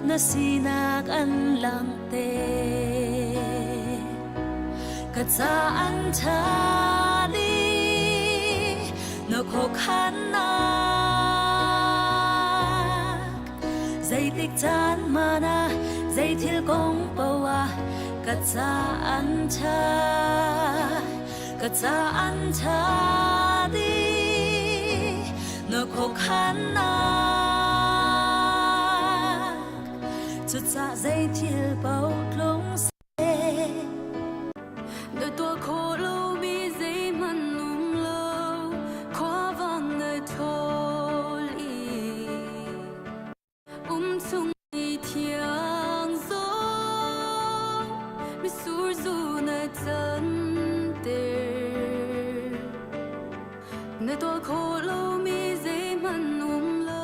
Na sinak an langhter. Ka ca an ṭha dih, na khuakhannak. Zeitik caan hmanh ah, zei thil kong paoh ah, ka ca an ṭha. Ka ca an ṭha dih, na khuakhannak. Cucah zei thil paoh tlung seh. Na tuah khawh lomi zeihmanh um lo, khuavang na ṭhawl i um chung i thiang zong mitsur zu na canter. Na tuah khawh lomi zeihmanh um lo.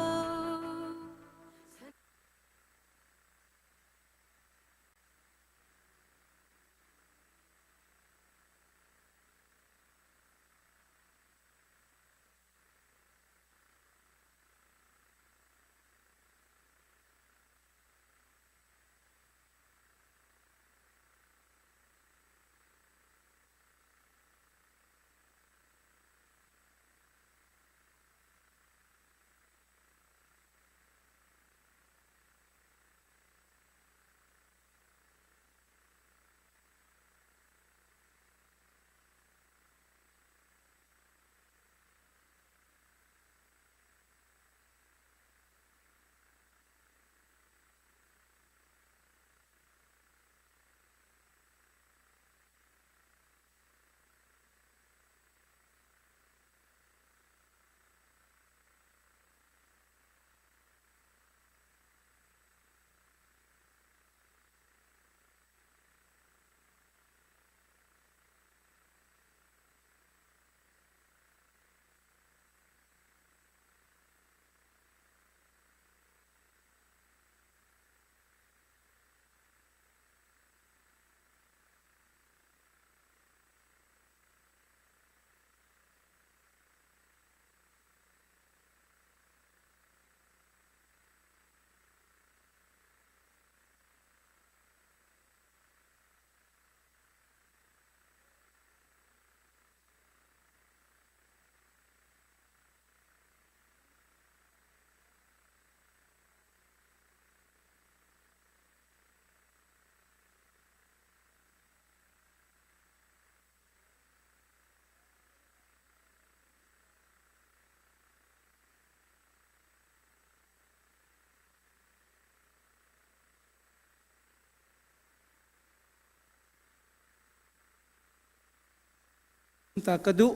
Ta ka duh.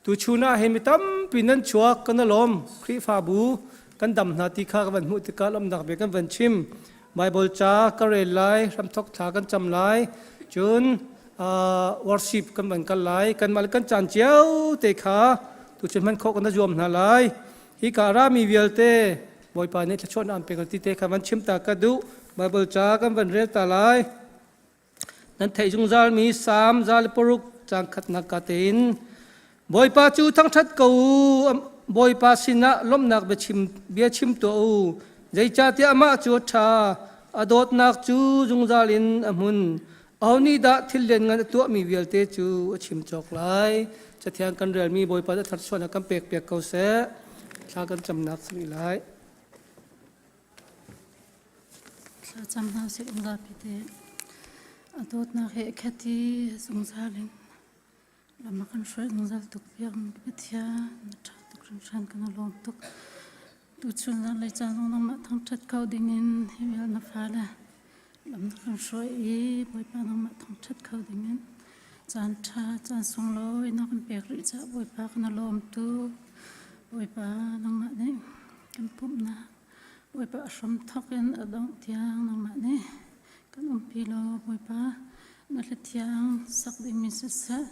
Tuchun ah hi mi tampi nan chuak kan lawm. Khrihfabu kan dam hna ti kha ka van hmuh tikah lawmnak bia kan van chim. Bible ca ka rel lai, hramthok thla kan cam lai, cun worship kan van kal lai. Kanmah le kan caan cio te kha tuchun hman khawh kan zuam hna lai. Hi ka rami vialte Bawipa nih thluachuahnak an pek ti te kha van chim ta ka duh. Bible ca kan van rel ta lai. Nan theih zungzal mi Salm 106 caang khatnak ka tein Bawipa cu thangṭhat ko u, Bawipa sinah lawmhnak biachim bia chim tuah u. Zeicahtiah amah cu a ṭha, a dawtnak cu zungzal in a hmun. Aho nih dah thil lianngan a tuahmi vialte cu a chim cawk lai? Cathiang kan relmi Bawipa nih thluachuahnak kan pekpiak ko seh. Thla kan camnak si rih lai. Thlacam hna usih um zapi te. A dawtnak he khat i zungzal in lam a kan hruai zungzal tuk piak Pathian na ṭha tuk hringhran kan i lawm tuk. Tuchun zanlei caan zong nangmah thangṭhat ko dingin hi vial na fale lam na kan hruai i Bawipa nangmah thangṭhat kho dingin caan ṭha caan sunglawi na kan pek rih caah Bawipa kan i lawm tuk. Bawipa nangmah nih kan pumhnak Bawipa a hram thawk in a dongh tiang nangmah nih kan umpi law Bawipa na hlathiang sak dingmi siseh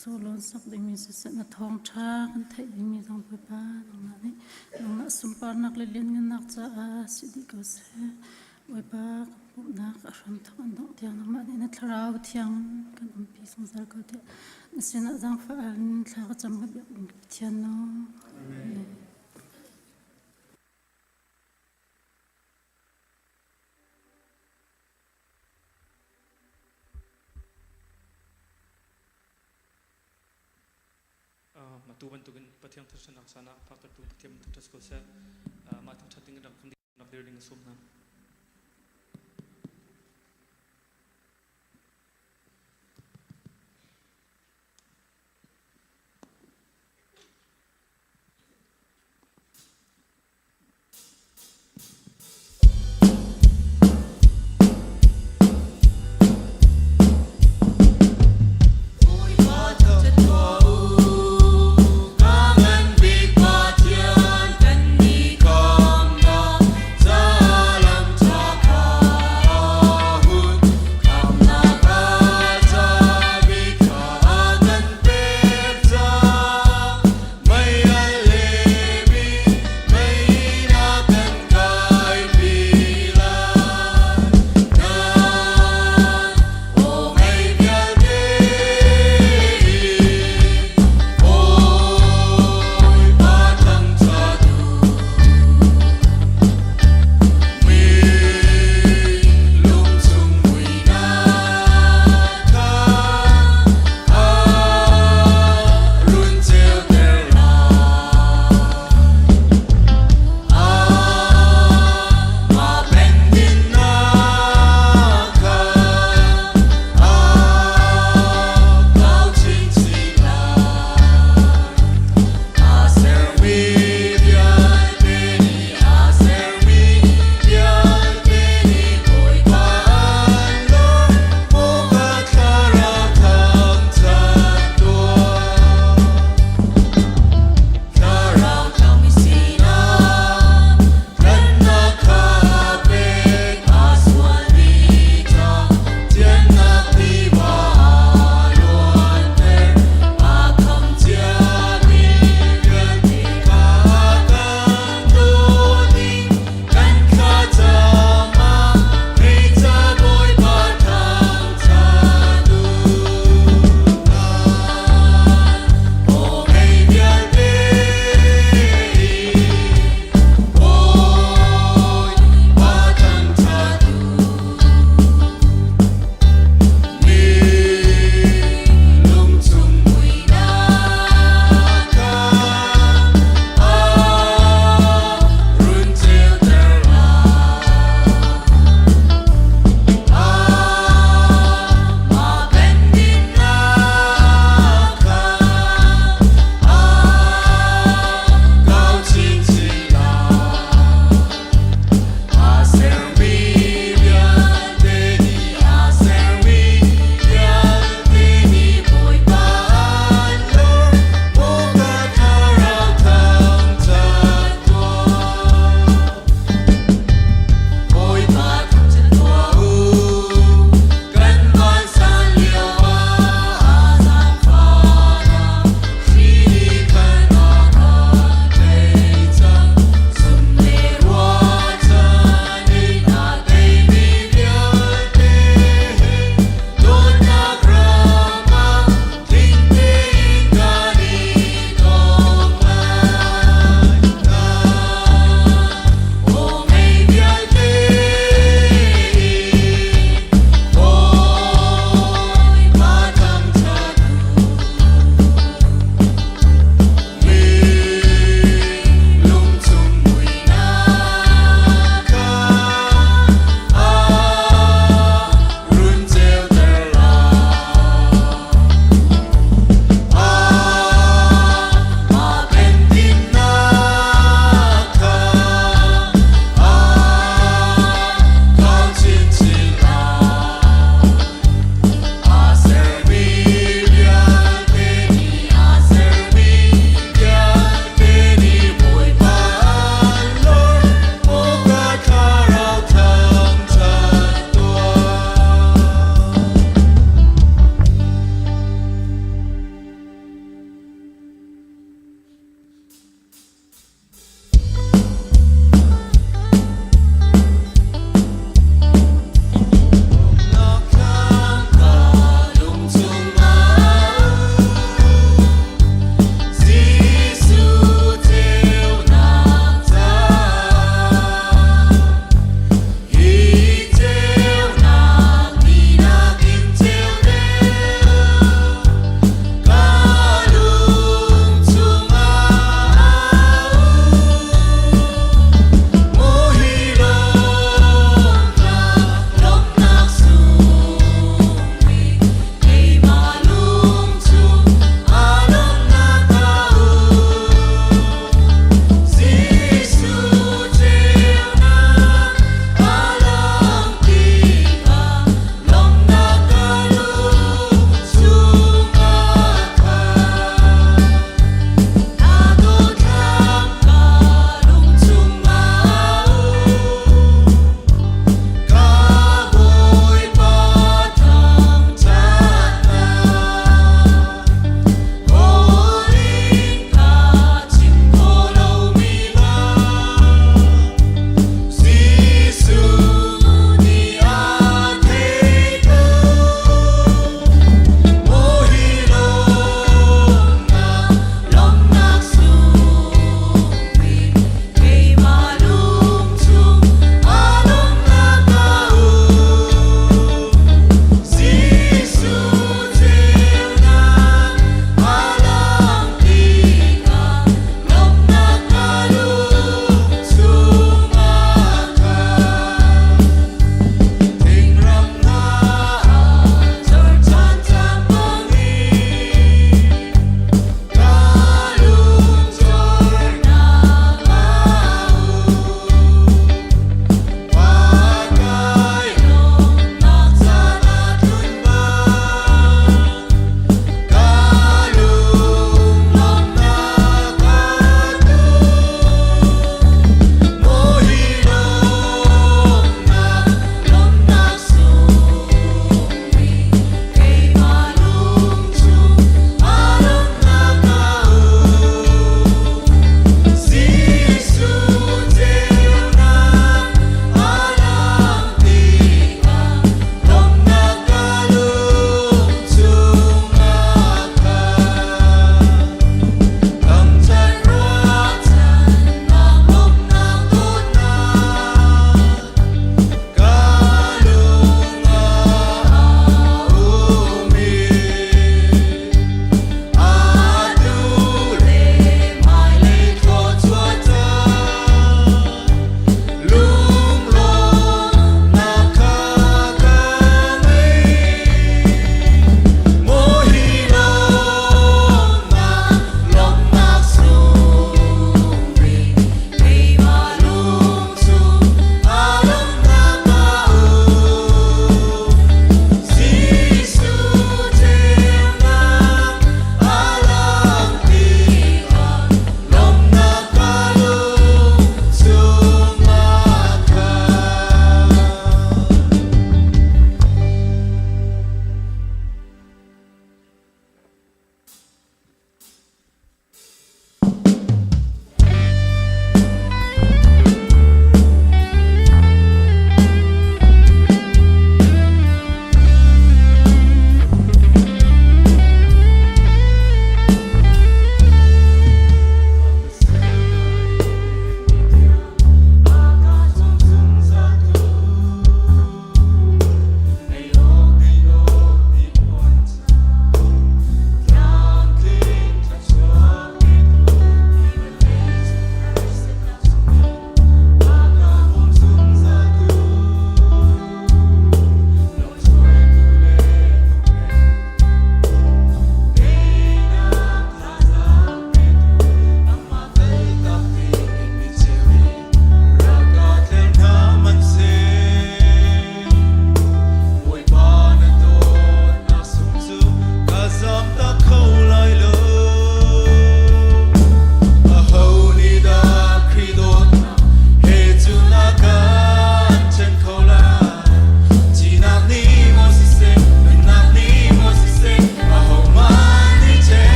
sawlawn sak dingmi siseh na thawngṭha kan theih dingmi zong Bawipa nangmah nih nangmah sunparnak le lianngannak caah si dih ko seh. Bawipa kan pumhnak a hram thawk an dongh tiang nangmah nih na thlarau thiang kan umpi zungzal ko tiah na sinah zaangfah in thla ka cam ka biak Pathian no. Amen. Ma tu bantukin Pathian thangṭhatnak caan ah phaktertu Pathian thangṭhat si ko seh. Mah thangṭhat ding in rak kan rak dir ding a sawm hna. Ngan bik Pathian kan ni kamnak.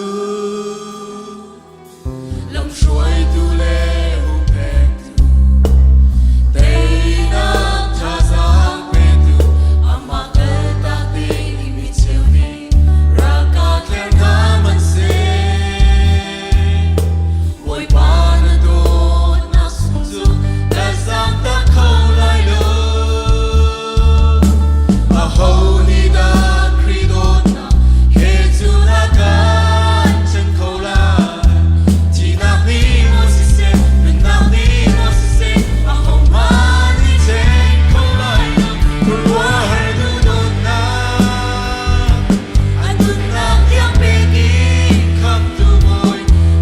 duh. Lamhruaitu le huhphentu, teinak thazaang petu, amah kaltak ding i mi cheu nih ralkap tler hna hmanhseh. Bawipa na dawtnak sung cu ka zaangtak kho lai lo. Aho nih dah Khrih dawtnak he cu na kan ṭhen kho lai? Thihnak nih maw siseh, nunnak nih maw siseh, ahohmanh nih ṭhen kho lai lo. Khuaruahhar duhdawtnak, a nunnak tiang pek in khamhtu Bawi,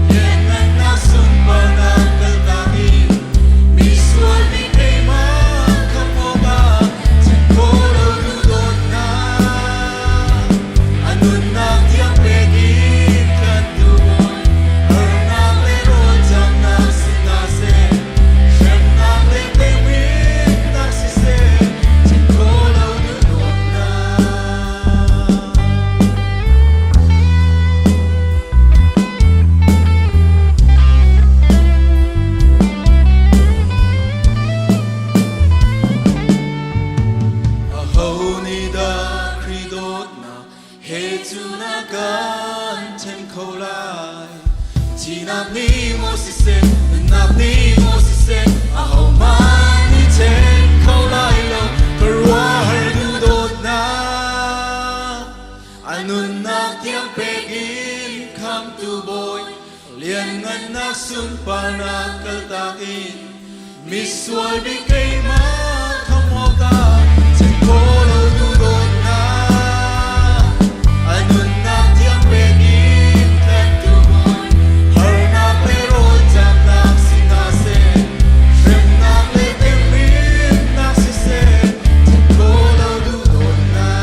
lianhngannak sunparnak kaltak in misual mi keimah khamh awkah chim khawh lo duhdawtnak, a nunnak tiang pek in tlanhtu Bawi, harnak le rawlṭamnak si hna seh, hremnak le temhinnak siseh, chim khawh lo duhdawtnak. Aho nih dah Khrih dawtnak he cu na kan ṭhen kho lai? Thihnak nih maw siseh, nunnak nih maw siseh, ahohmanh nih ṭhen kho lai lo. Khuaruahhar duhdawtnak, a nunnak tiang pek in khamtu Bawi, lianngannak sunparnak kaltak in misual bik keimah khamh awkah chim khawh lo duhdawtnak, a nunnak tiang pek in tlanhtu Bawi, harnak le rawlṭamnak si hna seh, hremnak le temhinnak siseh, chim khawh lo duhdawtnak.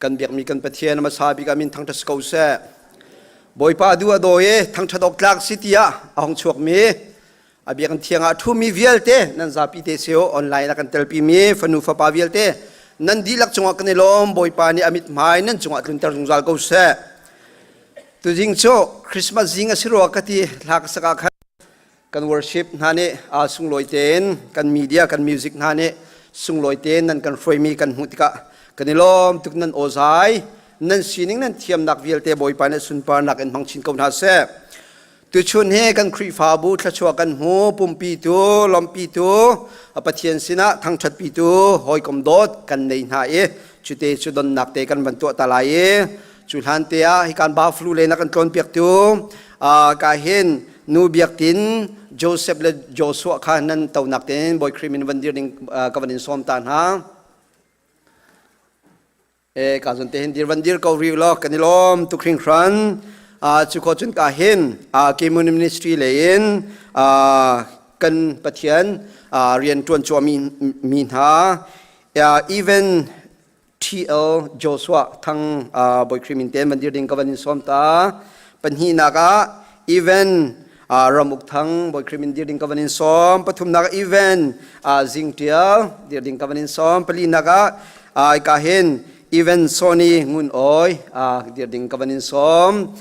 Kan biakmi kan Pathian a hmasa bik ah min thangṭhat si ko seh. Bawipa du a dawi i thangṭhat awk tlak si tiah a hung chuakmi a biakinn thiang ah a ṭhumi vialte nan zapi te sio online ah kan telpimi fanu fapa vialte nan dihlak cungah kan i lawm. Bawipa nih a mithmai nan cungah tlunter zungzal ko seh. Tuzing cu Christmas zing a si rua ka ti hla ka sak ah khan kan worship hna nih aa sunglawi tein kan media kan music hna nih sunglawi tein nan kan hruaimi kan hmuh tikah kan i lawm tuk. Nan awzai, nan sining, nan thiamnak vialte Bawipa nih sunparnak in hmang chin ko hna seh. Tuchun hi kan Khrihfabu thluachuah kan hmu pumpi tu lawmpi tu Pathian sinah thangṭhatpi tu hawikom dawt kan nei hna i cute cu donnak te kan van tuah ta lai i cu hlan te ah hikan Buffalo le na kan tlawn piak tu ka hin nu biaktin Joseph le Joshua kha nan tonak tein Bawi Khrih min van dir ding ka van in sawm ta hna. E ka zon te hin dir van dir ko ri lo, kan i lawm tuk hringhran. Cu kho cun ka hin Kimun Ministry le in kan Pathian rian tuan cuami mi hna even TL Joshua Thang Bawi Khrih min ten van dir ding ka van in sawm ta. Pahnihnak ah Even Ramuk Thang, Bawi Khrih min dir ding ka van in sawm. Pathumnak ah Even Zing Tial dir ding ka van in sawm. Palinak ah ka hin Even Sony Ngun Oi dir ding ka van in sawm.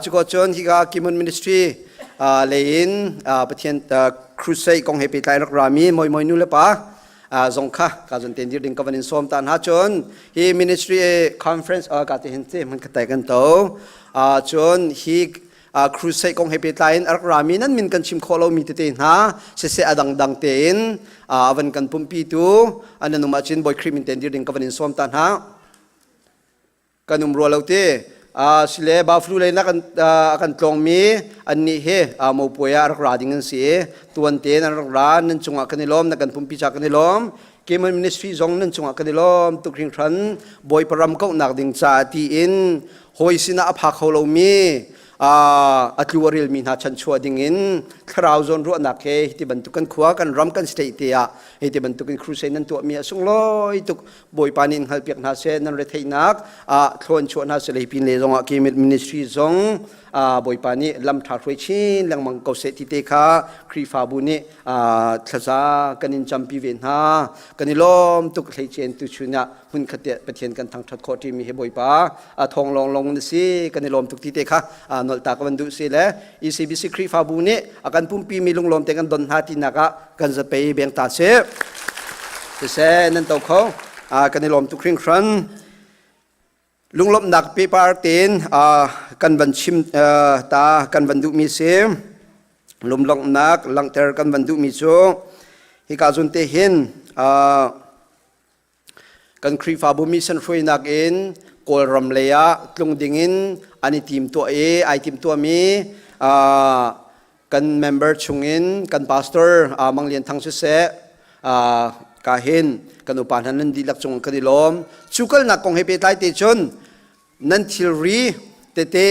Cu ko cun hika Kimun Ministry lein Pathian crusade kong he pehtlai rak rami moi moi nu le pa zong kha ka zon ten dir ding ka van in sawm ta hna. Cun hi ministry conference ka te hin te man khatai kan to. Cun hi crusade kong he pehtlai in rak rami nan min kan chim khawh lomi tete hna siseh adang dang tein avan kan pumpi tu an um ahcun Bawi Khrih min ten dir ding ka van in sawm ta hna. Kan um rua lo ti sile Buffalo lei na kan kan tlawngmi annih hi mopuai ah rak ra ding an si i tuan tein an rak ra. Nan cungah kan i lawm, na kan pumpi ca kan i lawm. Keman Ministry zong nan cungah kan i lawm tuk hringhran. Bawipa ram kauhnak ding caah tiin hawi sinah a pha kho lomi a tlu a rilmi hna chanchuah dingin thlarau zawn ruahnak he hiti bantuk kan khua kan ram kan state te ah hiti bantuk in crusade nan tuahmi a sunglawi tuk. Bawipa nih in hngalpiak hna seh, nan retheihnak ah thlawn chuah hna seh lei pin le zongah Kemet Ministry zong Bawipa nih lam ṭha hruai chin lengmang ko seh ti te kha Khrihfabu nih thlaza kan in campi ve hna. Kan i lawm tuk hleicen tuchun ah hmunkhat te Pathian kan thangṭhat khawh ṭimi hi Bawipa thawng lawnglawng na si. Kan i lawm tuk ti te kha nolh ta ka van duh si le ECBC Khrihfabu nih a kan pumpi mi lunglawm te kan don hna tinak ah kan zapei beng ta sih. Siseh nan to kho. Kan i lawm tuk hringhran. Lunglawmhnak pehpar tein kan van chim ta kan van duhmi si. Lunglawmhnak langhter kan van duhmi cu hika zun te hin kan Khrihfabu mission hruainak in Kawlram lei ah tlung dingin an i tim tuah i ai tim tuahmi kan member chungin kan pastor Mang Lian Thang siseh ka hin kan upa hna nan dihlak cung kan i lawm. Cu kalnak kong he pehtlai te cun nan thilri tete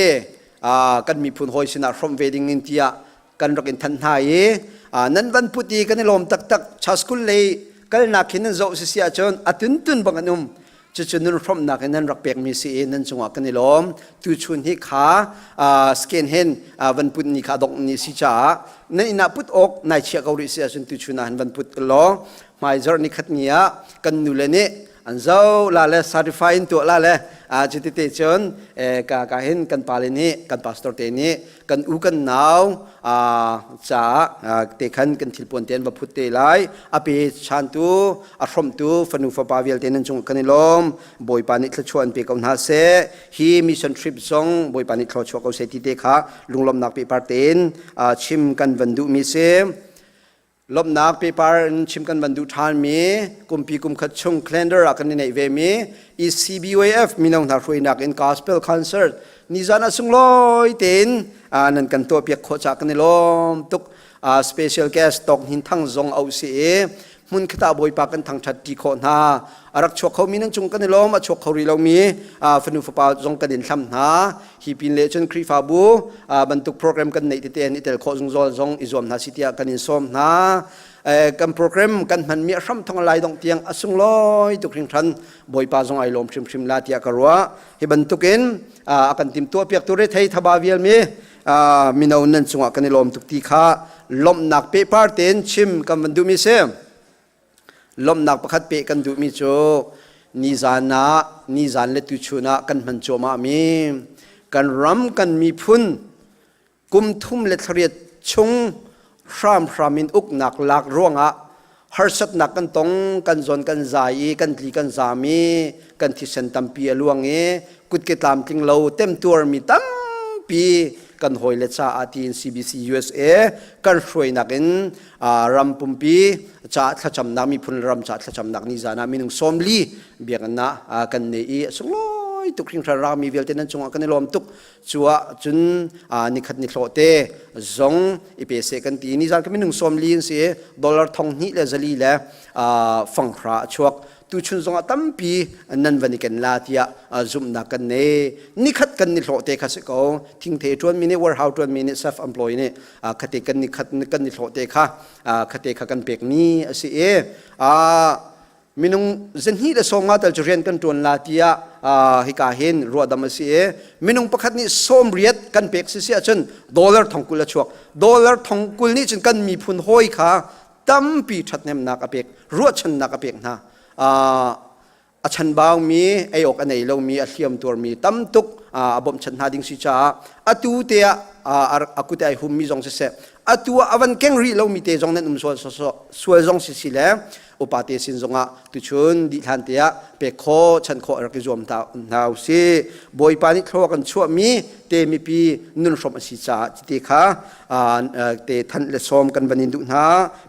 kan miphun hawi sinah hrawmh ve ding in tiah kan rak in thanh hna i nan van put i kan i lawm taktak. Cha school lei kalnak hin nan zoh sisi ahcun a tuntun bang an um. Cucu nun hrawmhnak in nan rak pekmi si i nan cungah kan i lawm. Tuchun hi kha scan hin van put ni kha dongh ni si caah nan inn ah put awk nai chiah ko rih si ahcun tuchun ah hin van put law hmaizarh ni khat ni ah kan nule nih an zo la le certify in tuah la le cu tete cun ka ka hin kan pale nih kan pastor te nih kan u kan nau caah te khan kan thilpuan te an va phut te lai. A pe chantu a hrawmtu fanu fapa vialte nan cung kan i lawm. Bawipa nih thluachuah an pe ko hna seh. Hi mission trip zong Bawipa nih thluachuah ko seh ti te kha lunglawmhnak pehpar tein chim kan van duhmi si. Lawmhnak pehpar in chim kan van duh ṭhanmi kumpi kum khat chung calendar ah kan i neih vemi ECBYF mino hna hruainak in gospel concert nizan ah sunglawi tein nan kan tuahpiak khawh caah kan i lawm tuk. Special guest Tawk Hnin Thang zong a si i hmun khat ah Bawipa kan thangṭhat ṭi khawh hna. A rak chuak khomi nan cung kan i lawm, a chuak kho rih lomi fanu fapa zong kan in hlam hna. Hi pin le cun Khrihfabu bantuk program kan neih tete an i tel khawh zungzal zong i zuam hna si tiah kan in sawm hna. Kan program kan hmanmi a hram thong lai dong tiang a sunglawi tuk hringhran. Bawipa zong ai lawm hrimhrim la tiah ka ruah. Hi bantukin a kan timtuah piak tu rethei thaba vialmi mino nan cungah kan i lawm tuk ti kha lawmhnak pehpar tein chim kan van duhmi si. Lawmhnak pakhat peh kan duhmi cu nizan ah nizan le tuchun ah kan hman cuahmah mi kan ram kan miphun kum thum le thlariat chung hramhram in uknak lak ruangah harsatnak kan tong kan zawn kan zai i kan tli kan zam i kan thisen tampi a luang i kutke tlamtling lo temtuarmi tampi kan hawile caah tiin CBC USA kan hruainak in ram pumpi ca thlacamnak miphun ram ca thlacamnak ni zan ah minung 40 biakinn ah kan nei i a sunglawi tuk hringhran rami vialte nan cungah kan i lawm tuk. Cu ah cun nikhat ni hlawh te zong i pe se kan ti. Ni zan ka minung 40 an si dollar thong hnih le zali le fanghra a chuak. Tuchun zongah tampi nan van i ken la tiah zumhnak kan nei. Nikhat kan ni hlawh te kha si ko. Thingthe ṭuan mi nih warehouse ṭuan mi nih self employed nih khate kan ni khat kan ni hlawh te kha khate kha kan pek mi a si i minung zahnih le sawm nga tal cu rian kan ṭuan la tiah hika hin ruahdam a si i minung pakhat nih sawm riat kan pek si si ahcun dollar thong kul a chuak. Dollar thong kul nih cun kan miphun hawi kha tampi ṭhathnemnak a pek, ruahchannak a pek hna. A chanbaumi, ei awk a nei lomi, a hliam tuarmi tam tuk a bawmhchanh hna ding si caah atu te ah a kut ai hummi zong siseh, atu ah a van keng rih lomi te zong nan um sual sual zong si si le upa te sin zongah tuchun dih hlan te ah pek khawh chan khawh rak i zuam hna usih. Bawipa nih thlua kan chuahmi te mipi nun hrawmh a si caah te kha te thanh le sawm kan van in duh hna.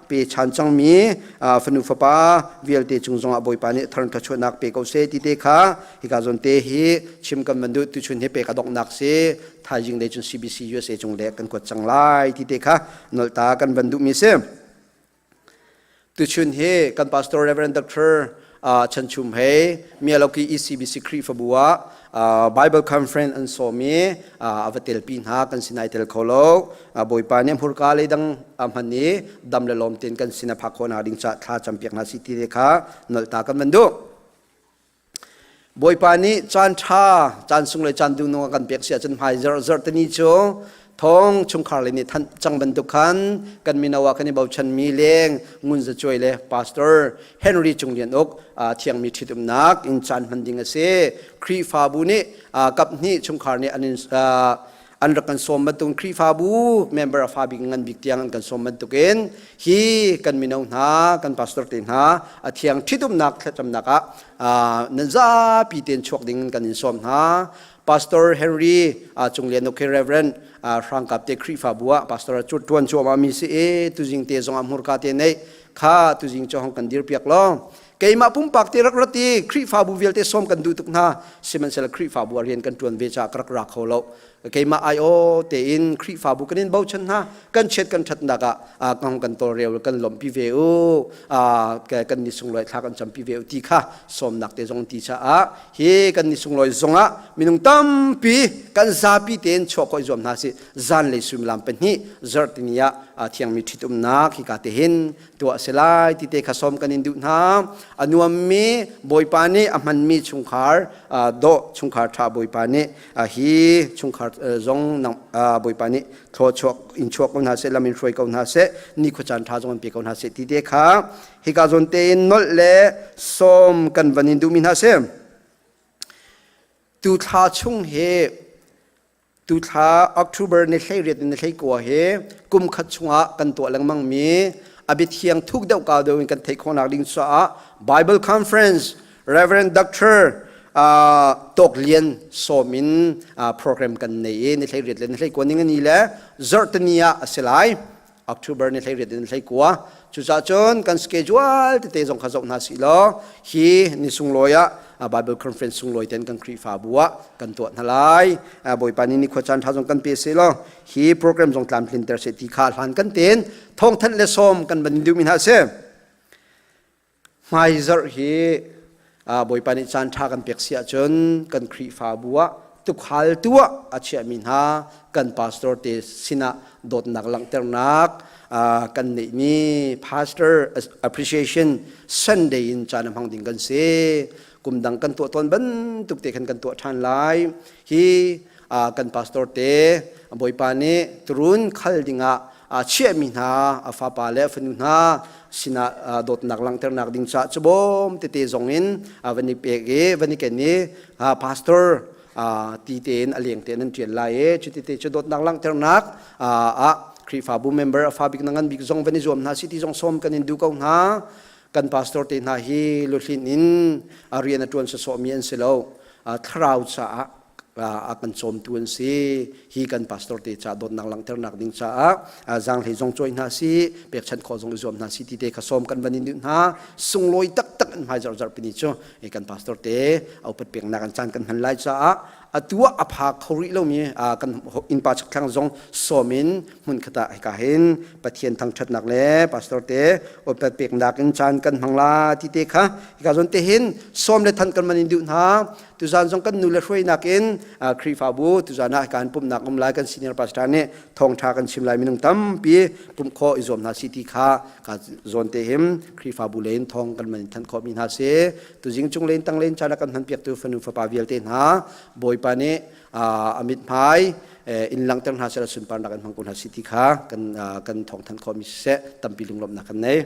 Pe chan cangmi fanu fapa vialte cung zongah Bawipa nih thar thluachuahnak pe ko seh ti te kha hika zawn te hi chim kan van duh. Tuchun hi pek a donghnak si. Thaizing lei cun CBC USA cung le kan kuat cang lai ti te kha nolta kan van duhmi si. Tuchun hi kan pastor Reverend Dr. Chan Chum he Mialoki ECBC Khrihfabu ah Bible conference an sawm i a va telpi hna kan sinai tel kho lo. Bawipa nih hmurka lei dang a hman i dam le lawm tein kan sin a phak khawh ding ca thla campiak hna si ti te kha nolh ta kan van duh. Bawipa nih caan ṭha, caan sung le caan duhnung a kan pek si ahcun hmai zarh zarh tani cu thong chungkhar le nih thanh cang bantuk khan kan mino ah kan i bochanmi leng Ngun Za Cuai le Pastor Henry Cung Lian Uk thiangmi ṭhitumnak in caan hman ding a si. Khrihfabu nih kap hnih chungkhar nih an in an rak kan sawm bantukin Khrihfabu member a fa bik ngan bik tiang an kan sawm bantukin hi kan mino hna kan pastor te hna a thiang ṭhitumnak thlacamnak ah nan zapi tein chuak ding kan in sawm hna. Pastor Henry Cunglian Ukhi Reverend Hrangkap te Khrihfabu ah pastor ṭuan cuahmah mi si i tuzing te zong ah hmurka te nei kha tuzing cu hong kan dir piak law keimah pumpak te rak rat i Khrihfabu vialte sawm kan duh tuk hna. Sihmanhsehlaw Khrihfabu ah rian kan ṭuan ve caah ka rak ra kho lo. Keimah ai aw tein Khrihfabu kan in bochan hna. Kan chiat kan ṭhatnak ah kan kan tawlrel kan lawmhpi ve u, kan ni sunglawi thla kan campi ve u ti kha sawmnak te zong ti caah hi kan ni sunglawi zongah minung tampi kan zapi tein chuah khawh i zuam hna si. Zanlei suimilam 2 zarhtini ah thiangmi ṭhitumnak hika te hin tuah a si lai ti te kha sawm kan in duh hna. A nuammi Bawipa nih a hmanmi chungkhar dawh chungkhar ṭha Bawipa nih hi chungkhar zong Bawipa nih thlawchuak in chuak ko hna seh, lam in hruai ko hna seh, nikhua caan ṭha zong in pe ko hna seh ti te kha hika zawn tein nolh le sawm kan van in duhmi hna si. Tu thla chung hi Tu thla October ni 18 in ni 19 hi kum khat chungah kan tuah lengmangmi a biathiang thuk deuh kau deuh in kan theih khawhnak ding caah Bible Conference Reverend Dr. Tawk Lian sawm in program kan nei i ni 18 le ni 19 ning ani le zarhtini ah a si lai. October ni 18 in 19. Cucaah cun kan schedule tete zong kha zoh hna sih law hi ni sunglawi ah Bible conference sunglawi ten kan Khrihfabu ah kan tuah hna lai. Bawipa nih ni khua caan ṭha zong kan pe seh law hi program zong tlamtlinter seh ti kha hlan kan ten thawngthanh le sawm kan van duhmi hna si. Hmaizarh hi Bawipa nih caan ṭha kan pek si ahcun kan Khrihfabu ah tukhaltu ah a chiahmi hna kan pastor te sinah dawtnak langhternak kan neihmi Pastor Appreciation Sunday in caan a hmang ding kan si. Kum dang kan tuah tawn bantuk te khan kan tuah ṭhan lai. Hi kan pastor te Bawipa nih turun khal dingah chiahmi hna a fapa le a fanu hna sinah dawtnak langhternak ding caah cubawm tete zong in van i pek i van i ken i pastor ti tein a leng tein an ṭial lai i cuti te cu dawtnak langhternak ah Khrihfabu member a fa bik na ngan bik zong van i zuam hna si ti zong sawm kan in duh ko hna. Kan pastor te hna hi luhlin in a rian a ṭuan sawsawhmi an si lo. Thlarau caah a kan cawmtu an si. Hi kan pastor te ca dawtnak langhternak ding caah zaanghlei zong cawi hna si, pekchanh khawh zong i zuam hna si ti te kha sawm kan van in duh hna. Sunglawi taktak an hmai zarh zarhpi ni cu kan pastor te upat peknak an caan kan hman lai caah atu ah a pha kho rih lomi kan innpa chakthlang zong sawm in hmun khat ah hika hin Pathian thangṭhatnak le pastor te upat peknak in caan kan hmang la ti te kha hika zawn te hin sawm le than kan man in duh hna. Tuzan zong kan nu le hruainak in Khrihfabu tuzan ah kan pumhnak um lai. Kan senior pastor nih thawngṭha kan chim lai. Minung tampi pumh khawh i zuam hna si ti kha ka zawn te him Khrihfabu len thawng kan man in thanh khawh mi hna si. Tuzing cung len tang len caan a kan hman piaktu fanu fapa vialte hna Bawipa nih a mithmai in langhter hna seh sunparnak in hmang ko hna si ti kha kan kan thawng thanh khawh mi siseh tampi lunglawmhnak kan nei.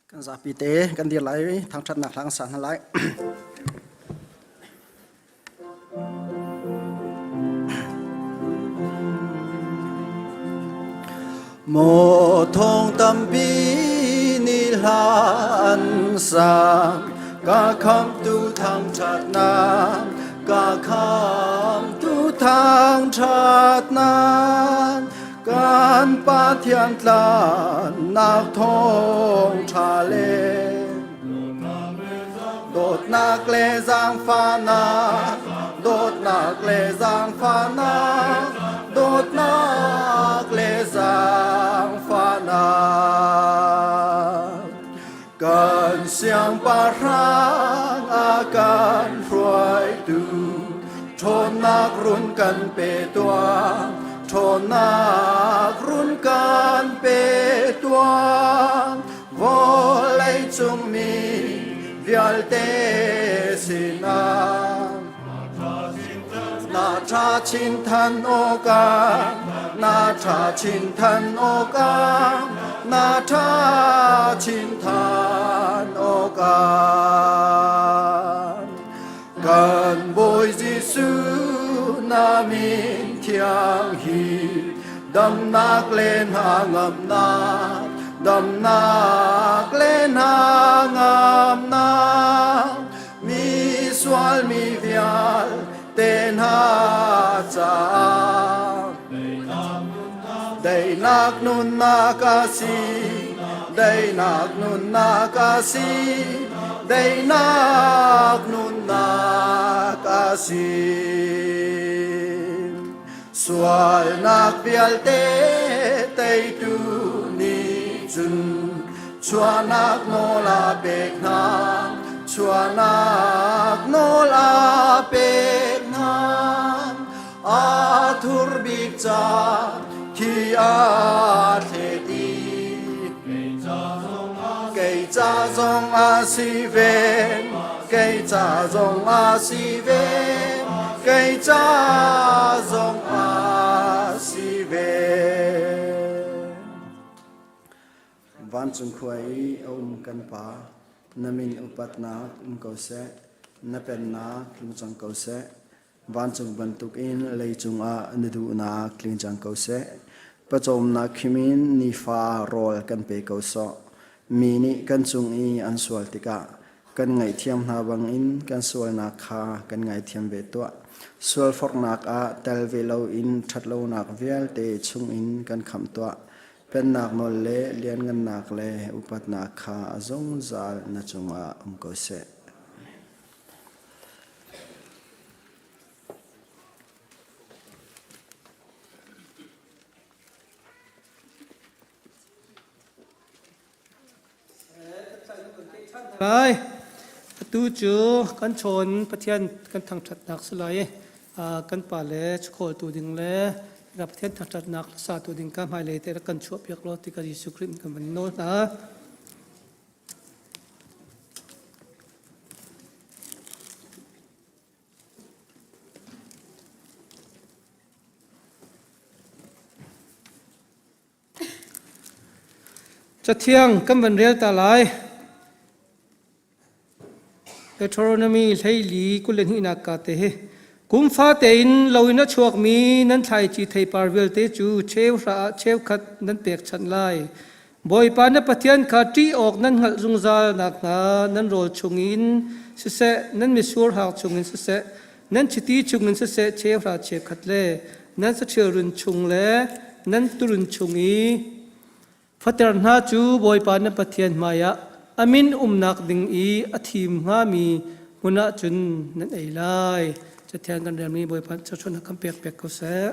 Kan zapi te kan dir lai i thangṭhatnak hla kan sa hna lai. Maw thong tampi nih hla an sa, ka khamtu thangṭhatnak, ka khamtu thangṭhatnak, kan Pathian tlannak thawngṭha le. Dawtnak le zaangfahnak, dawtnak le zaangfahnak, dawtnak le zaangfahnak. Kan siangpahrang a kan hruaitu, ṭhawnnak run kan pe tuah, ṭhawnnak run kan pe tuah. Vawlei cung mi vialte sinah na ṭha chin than awkah, na ṭha chin than awkah, na ṭha chin than awkah. Kan Bawi Jesuh na min thiang hi damnak le hna ngamnak, damnak le hna ngamnak, mi sual mi vialte hna caah daihnak nunnak a si, daihnak nunnak a si, daihnak nunnak a si. Sualnak vialte teitu nih cun chuahnak nawl a pek hna, chuahnak nawl a pek hna. A thur bik ca thi a thlet i kei ca zong a si ve, kei ca zong a si ve, kei ca zong a si ve. Vancung khua i a um kan Pa, na min upatnak um ko seh, na pennak tlung cang ko seh. Vancung bantukin leicung ah na duhnak tling cang ko seh. Pawcawmnak khim in nifa rawl kan pe ko sawh. Mi nih kan cung i an sual tikah kan ngaihthiam hna bangin kan sualnak kha kan ngaithiam ve tuah. Sualforhnak ah tel ve loin ṭhatlonak vialte chungin kan khamh tuah. Pennak nawl le lianngannak le upatnak kha a zungzal na cungah um ko seh. Lai. Atu cu kan chawn Pathian kan thangṭhatnak si lai i kan pa le chukawltu ding le Pathian thangṭhatnak satu ding ka hmailei te rak kan chuahpiak law ti ka Jesuh Khrih kan van nawl hna. Cathiang kan van rel ta lai. Deuteronomy 14 21 ka te hi. Kum fate in lo in a chuakmi nan thlaici theipar vialte cu cheu hra ah cheukhat nan pekchanh lai. Bawipa na Pathian kha ṭih awk nan hngalh zungzal nakhnga nan rawl chungin siseh, nan mitsur hak chungin siseh, nan chiti chungin siseh cheuhra cheukhat le nan saṭhil run chung le nan turun chung i fater hna cu Bawipa na Pathian hmaiah a min umnak ding i a thim hngami hmun ah cun nan ei lai. Cathiang kan relmi Bawipa thluachuahnak kan pek pek ko seh.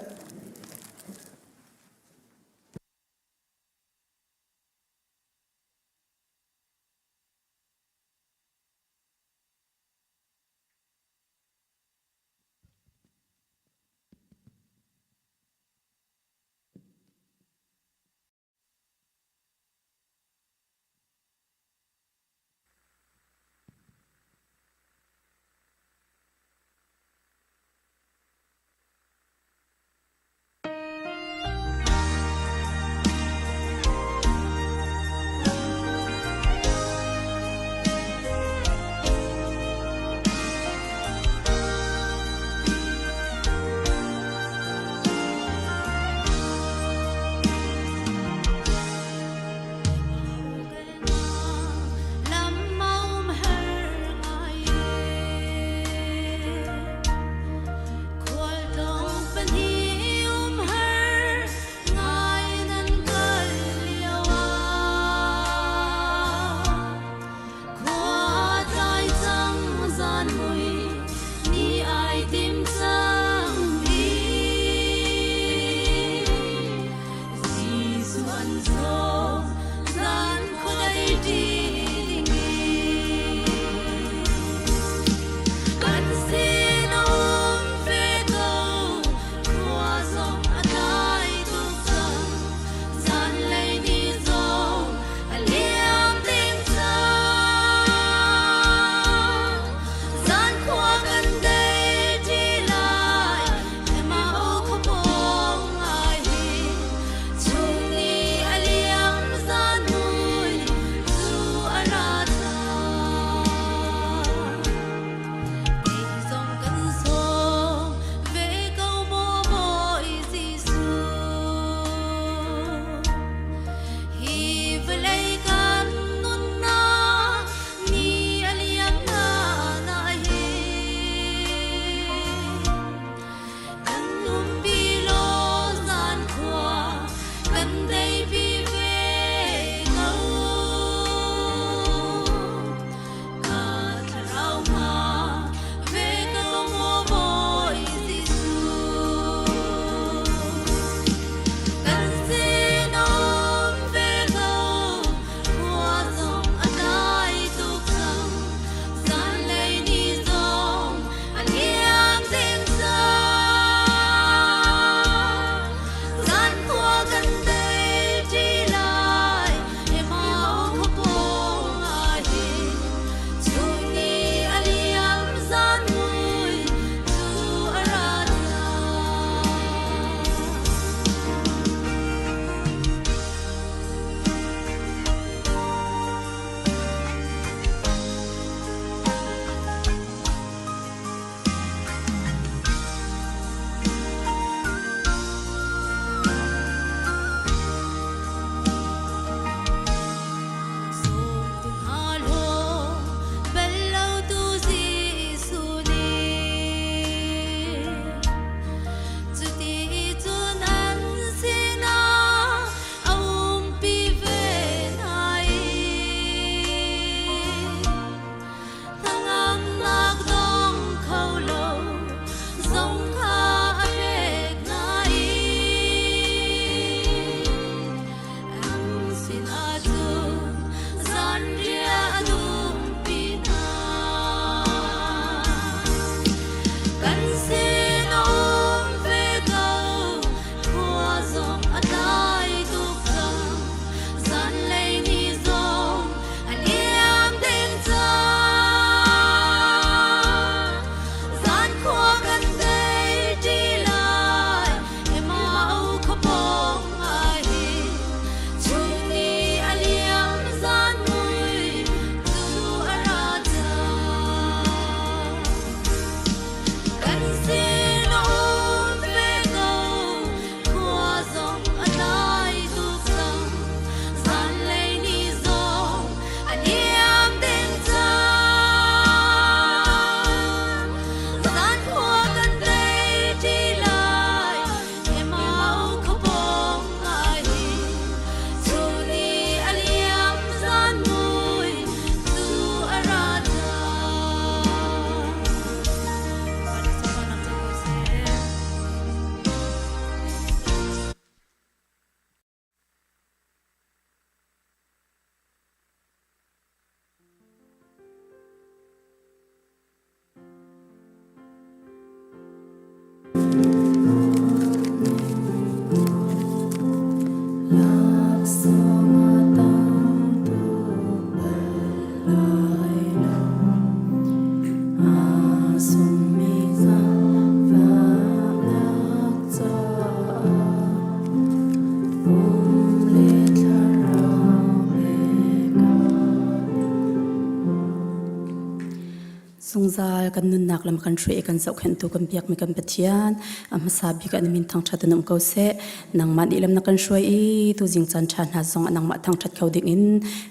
Zungzal kan nunnak lam kan hruai i kan zohkhenhtu kan biakmi kan Pathian a hmasa bik ah na min thangṭhat in um ko seh. Nangmah nih lam na kan hruai i tuzing caan ṭha hna zong ah nangmah thangṭhat kho ding in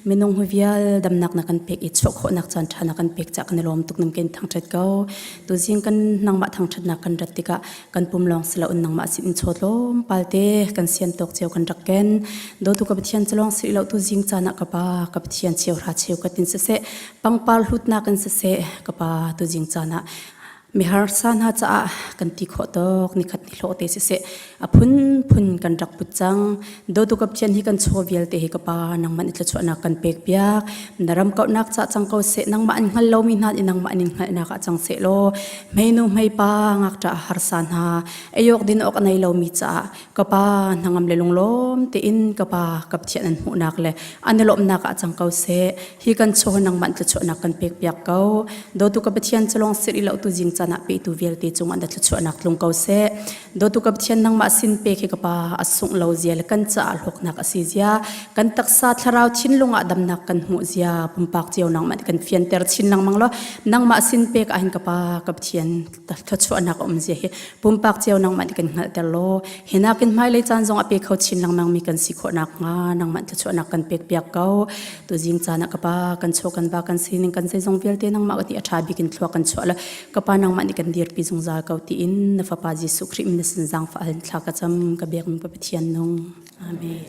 minung hu vial damnak na kan pek i chuah khawhnak caan ṭha na kan pek cah kan i lawm tuk nam kan thangṭhat ko. Tuzing kan nangmah thangṭhatnak kan rat tikah kan pum lawng si loin nangmah sin in chaw tlawmpal te kan sian tawk cio kan rak ken. Dawtu ka Pathian cu lawng si lo tuzing caan ah ka pa ka Pathian cheu hra cheu ka tin siseh pangpar hlutnak in siseh ka pa tuzing caan ah miharsa hna caah kan ti khawh tawk nikhat ni hlawh te siseh a phunphun kan rak put cang dawtu ka Pathian hi kan chaw vialte hi ka pa nangmah nih thluachuahnak kan pek piak na ram kauhnak ca cang ko seh nangmah an hngal lomi hna nih nangmah an in hngalhnak ah cang seh law hmeinu hmeipa ngakṭah harsa hna eiawk din awk a nei lomi caah ka pa hnangam le lunglawm tein ka pa ka Pathian an hmuhnak le an i lawmhnak ah cang ko seh hi kan chaw nangmah thluachuahnak kan pek piak ko dawtu ka Pathian culong sir i lo tu zing caan ah petu vialte cung an thluachuahnak tlung ko seh dawtu ka Pathian nangmah sin pek hi ka pa a sungh lo zia le kan caah hlawknak a si zia kan taksa thlarau thinlung ah damnak kan hmuh zia pumpak cio nangmah kan fianter chin lengmang lo nangmah sin pek ah hin ka pa ka Pathian thluachuahnak a um zia hi pumpak cio nangmah nih kan hngalhter law hinakin hmailei caan zong a pe kho chin lengmang mi kan si khawh nakhnga nangmah thluachuahnak kan pek piak ko tuzing caan ah ka pa kan chaw kan ba kan sining kan zeizong vialte nangmah ka ti a ṭha bik in thlua kan chuah le ka pa nangmah nih kan dirpi zungzal ko tiin na fapa Jesuh Khrih min na sin zaangfah in thla ka cam ka biak mi Pathian nung amen.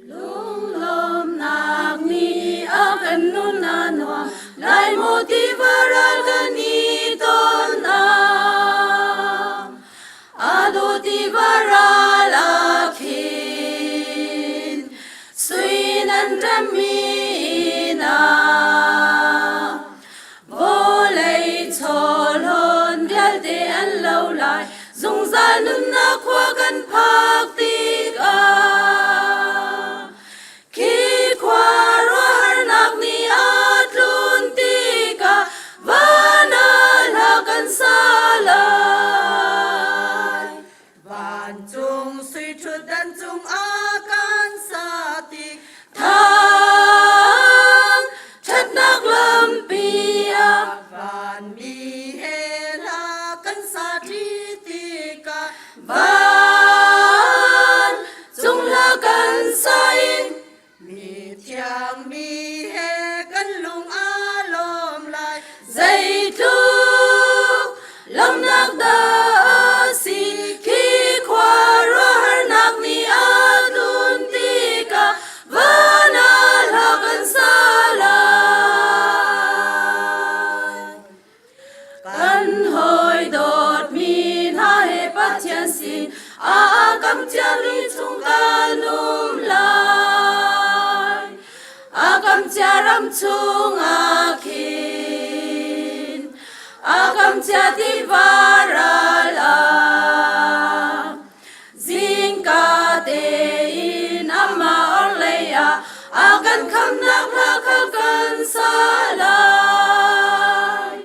Lunglawmnak nih a kan nun a nuam, lai maw tiva ral kan i ton ah. A daw tiva ral ah khin, sui nan remmi inn ah. Vawlei chawhlawn vialte an lo lai, zungzal nunnak khua kan phak tikah. Khi khua ruahharnak nih a tlun tikah, van ah hla kan sa lai. Vancung sui ṭhutdan cungah kan sa tik Thang ṭhatnak lampi ah vanmi he hla kan sa ṭi tikah van cung hla kan sa in Mithiang mi he kan lung aa lawm lai. Zeitluk lawmhnak dah a si khi khua ruahharnak nih a tlun tikah van ah hla kan sa lai. Kan hawi dawtmi hna he Pathian sin aa kam ciami chung kan um lai. A kam cia ram chungah khin a kam cia tiva ral ah zingka tein amah orhlei ah a kan khamnak hla kha kan sa lai.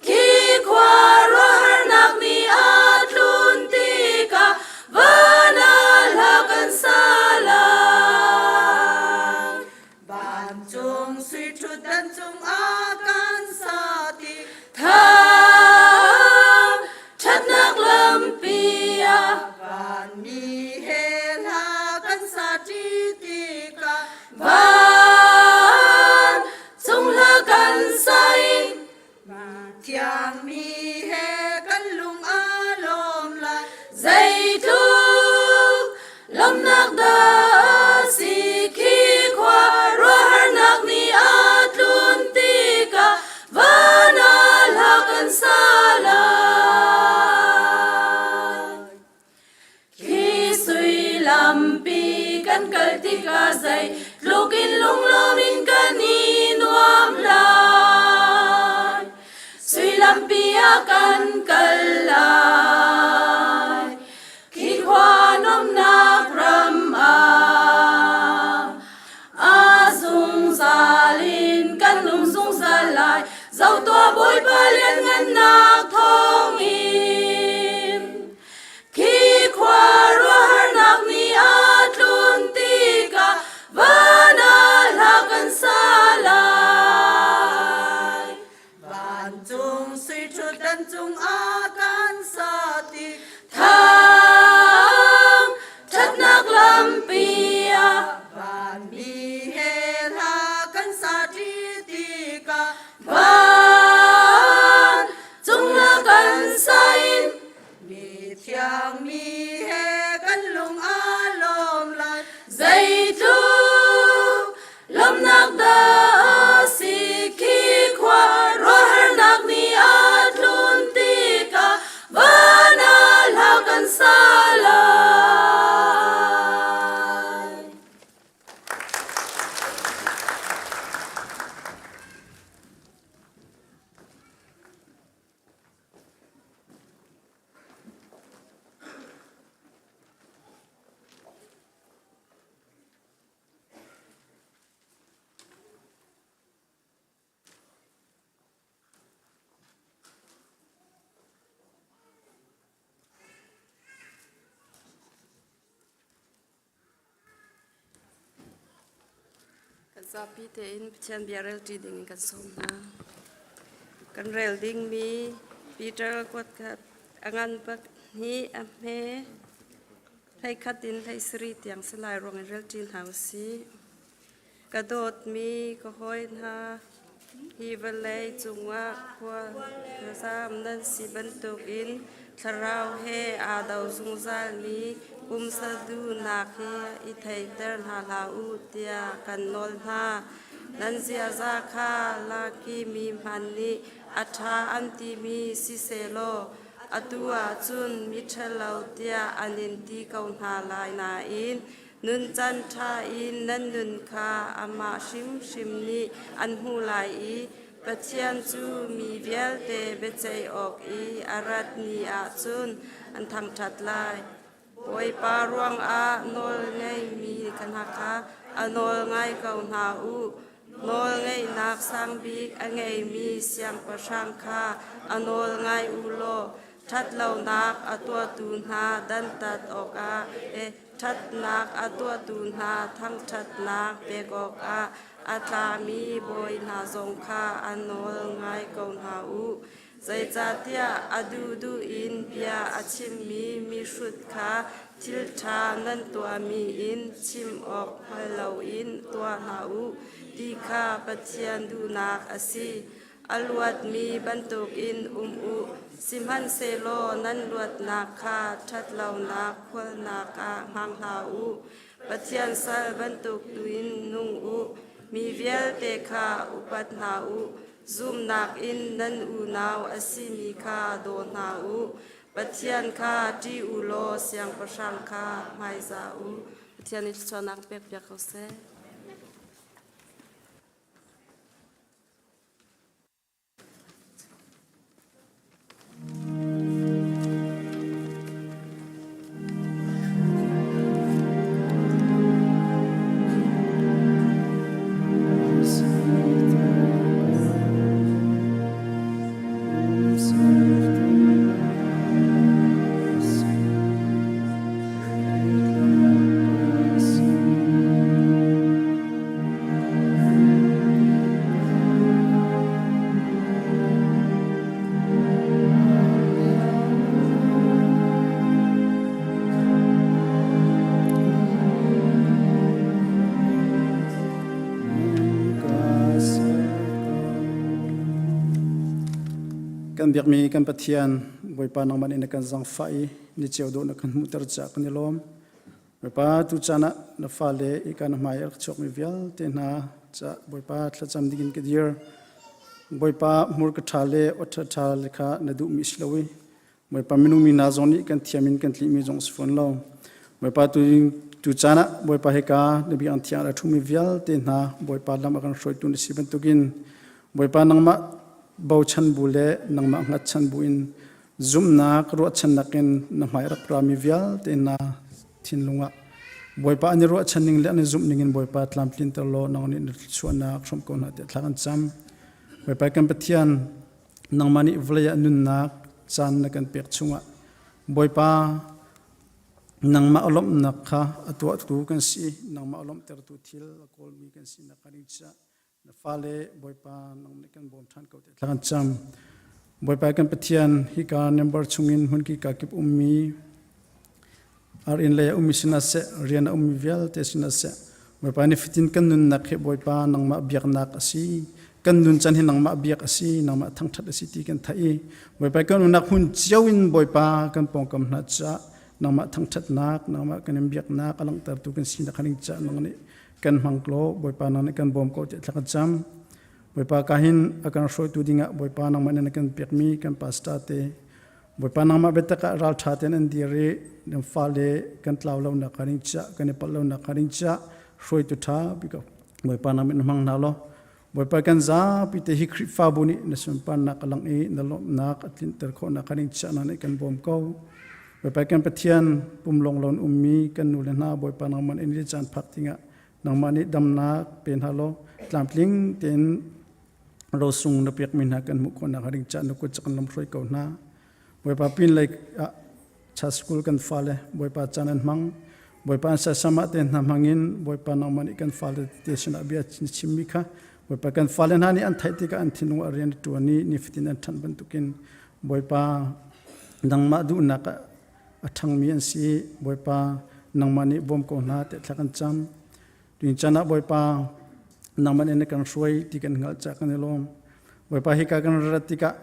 Khi khua ruahharnak nih a tlun tikah van ah hla kan sa lai. ah kan kal lai. Khi khua nuamhnak ram ah a zungzal in kan um zungzal lai. Zoh tuah Bawipa lianngannak thawngin. Khi khua ruahharnak nih a tlun tikah van ah hla kan sa lai. Vancung sui ṭhutdan cungah kan sa ti. Thang ṭhatnak lampi ah Vanmi he hla kan sa ṭi tikah van cung ah kan sa in Mithiang mi he kan lung aa lawm lai. Zeitluk lawmhnak dah a si khi khua ruahharnak nih a tlun tikah van ah hla kan sa lai. Kan zapi tein Pathian bia relṭi ding in kan sawm hna. Kan rel dingmi Peter kuat kha a ngan bak hi a hme hleikhat in hleisarih tiang si lai ruang in relṭi hna u sih. Ka dawtmi ka hawi hna, hi vawlei cungah khua zaam nan si bantukin thlarau he aa do zungzalmi pumsa duhnak hi i theihter hna hlah u tiah kan nawl hna. Nan ziaza kha laki mi hmanh nih a ṭha an timi si sehlaw atu ah cun miṭhalo tiah an in ti ko hna lai nain Nuncan ṭha in nan nun kha amah hrimhrim nih an hmuh lai i Pathian cu mi vialte biaceih awk i a rat ni ah cun an thangṭhat lai. Bawipa ruangah nawl ngeimi hna kha a nawl ngai ko hna u. Nawlngeihnak sang bik a ngeimi siangpahrang kha a nawl ngai u law ṭhatlonak a tuahtu hna dantat awkah le ṭhatnak a tuahtu hna thangṭhatnak pek awkah a tlami bawi hna zong kha a nawl ngai ko hna u. Zeicahtiah a duhduh in bia a chimmi mihrut kha thil ṭha nan tuahmi in chim awk hngal loin tuah hlah u ti kha Pathian duhnak a si. A luatmi bantukin um u, sihmanhsehlaw nan luatnak kha ṭhatlonak khualnak ah hmang hlah u. Pathian sal bantuk tu in nung u. Mi vialte kha upat hna u. Zumhnak in nan unau a simi kha daw hna u. Pathian kha ṭih u law siangpahrang kha hmaizah u. Pathian nih thluachuahnak pekpiak ko seh. Kan biakmi kan Pathian Bawipa nangmah nih na kan zangfah i ni ceu dawh na kan hmuhter caah kan i lawm. Bawipa tu caan ah na fale i kan hmai a rak chuakmi vialte hna ca Bawipa thlacam dingin ka dir. Bawipa hmurka ṭha le aw ṭha le kha na duhmi si lo i Bawipa minung mi hna zong nih kan thiam in kan tlihmi zong si fawn lo. Bawipa tu tu caan ah Bawipa hika na biakinn thiang a ṭhumi vialte hna Bawipa lam a kan hruaitu na si bantukin Bawipa nangmah. bochan bu le nangmah hngatchan bu in zumhnak ruahchannak in na hmai rak rami vialte hna thinlung ah Bawipa an i ruahchan ning le an i zumh ning in Bawipa tlamtlinter law nang nih na thluachuahnak hrawmh ko hna tiah thla kan cam. Bawipa kan Pathian nangmah nih vawlei ah nunnak caan na kan pek chungah Bawipa nangmah lawmhnak kha a tuahtu kan si nangmah lawmhtertu thil a kawlmi kan si nak ding caah na fale Bawipa nang nih kan bawm ṭhan ko tiah thla kan cam. Bawipa kan Pathian hika member chungin hmunki ka kip ummi ar inn lei a ummi sinah seh rian a ummi vialte sinah seh Bawipa ni fatin kan nunnak hi Bawipa nangmah biaknak a si kan nun can hi nangmah biak a si nangmah thangṭhat a si ti kan theih i Bawipa kan unnak hmun cio in Bawipa kan pawngkam hna caah nangmah thangṭhatnak nangmah kan in biaknak a langhtertu kan sinak ding caah nang nih kan hmang law Bawipa nang nih kan bawm ko tiah thla kan cam Bawipa ka hin a kan hruaitu dingah Bawipa nangmah nih na kan pekmi kan pastor te Bawipa nangmah biatak ah ralṭha tein an dir i nan fale kan tlau lo nak ding caah kan i palh lo nak ding caah hruaitu ṭha bik Bawipa nangmah na hmang hna law Bawipa kan zapi te hi Khrihfabu nih na sunparnak a lang i na lawmhnak a tlinter khawh nak ding caah na nih kan bawm ko. Bawipa kan Pathian pum lawng lon ummi kan nu le hna Bawipa nangmah in caan phak dingah nangmah nih damnak pe hna law tlamtling tein rosung na pekmi hna kan hmuh khawhnak ding caah na kut cak in lamhruai ko hna. Bawipa pin lei ah cha school kan fale Bawipa caan an hmang. Bawipa an sasam ah te hna hmangin Bawipa nangmah nih kan fale te sinah bia chimmi kha Bawipa kan fale hna nih an theih tikah an thinlung ah rian ṭuan i nifatin an ṭhan bantukin Bawipa nangmah duhnak ah a ṭhangmi an si. Bawipa nangmah nih bawm ko hna tiah thla kan cam. Tuin chan ah Bawipa nangmah nih na kan hruai ti kan hngalh caah kan i lawm. Bawipa hika kan rat tikah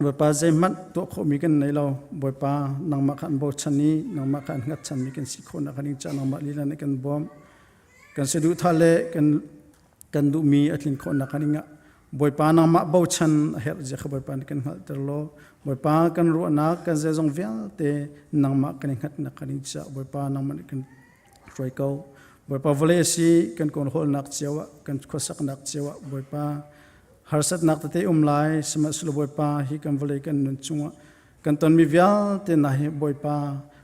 Bawipa zeihmanh tuah khawhmi kan nei lo. Bawipa nangmah kha an bochan i nangmah kha an hngatchanmi kan si khawhnak ding caah nangmah lila nih kan bawmh. Kan saduhthah le kan kan duhmi a tlin khawhnak ding ah Bawipa nangmah bochan a herh zia kha Bawipa nih kan hngalhter law Bawipa kan ruahnak kan zeizong vialte nangmah kan i hngatnak ding caah Bawipa nangmah nih kan hruai ko. Bawipa vawlei a si kan kawl hawlnak cio ah kan khuasaknak cio ah Bawipa harsatnak tete um lai sihmanhsehlaw Bawipa hi kan vawlei kan nun chungah kan tonmi vialte hna hi Bawipa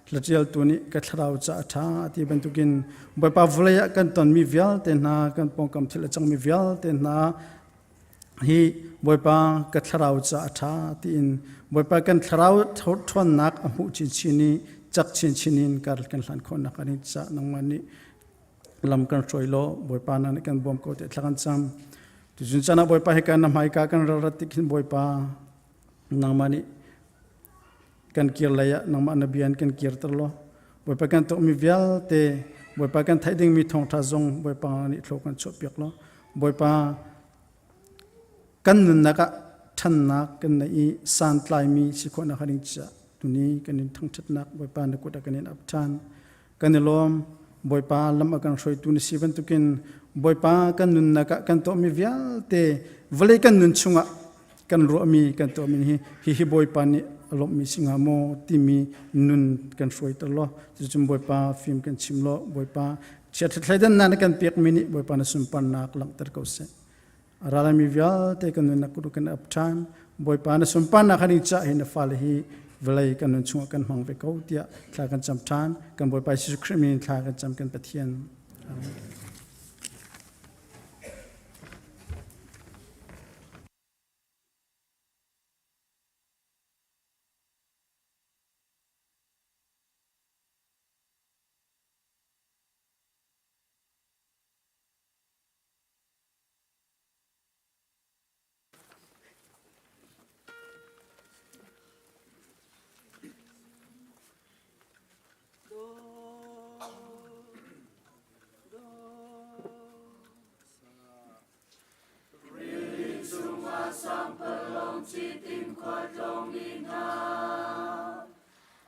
hlatialtu nih ka thlarau ca a ṭha ti bantukin Bawipa vawlei ah kan tonmi vialte hna kan pawngkam thil a cangmi vialte hna hi Bawipa ka thlarau ca a ṭha tiin Bawipa kan thlarau ṭhawnnak a hmuh chinchin i cak chinchin in kar kan hlan khawhnak a ding ca nangmah nih lam kan hruai law Bawipa na nih kan bawm ko tiah thla kan cam. Tuzun caan ah Bawipa hi kan na hmaika kan ral rat tik hin Bawipa nangmah nih kan kir lei ah nangmah na bia in kan kirter law Bawipa kan tuahmi vialte Bawipa kan theih dingmi thawngṭha zong Bawipa nih thlaw kan chuahpiak law Bawipa kan nunnak ah ṭhannak kan neih i santlaimi si khawhnak ding caah tuni kan in thangṭhatnak Bawipa na kut ah kan in ap ṭhan. Kan i lawm. Bawipa lam a kan hruaitu na si bantukin Bawipa kan nunnak ah kan tuahmi vialte vawlei kan nun chungah kan ruahmi kan tuahmi hi hihi Bawipa nih a lawmhmi si hnga maw timi nun kan hruaiter law cucun Bawipa fim kan chim law Bawipa chiaṭha thleidannak na kan pekmi nih Bawipa na sunparnak langhter ko seh. A ralami vialte kan nunnak kut kan ap ṭhan. Bawipa na sunparnak han i cah hi na fale hi vawlei kan nun chungah kan hmang ve ko tiah thla kan cam ṭhan. Kan Bawipa Jesuh Khrih min thla kan cam kan Pathian. Amen. Rili cungah sangpalawng cit in khualtlawngmi hna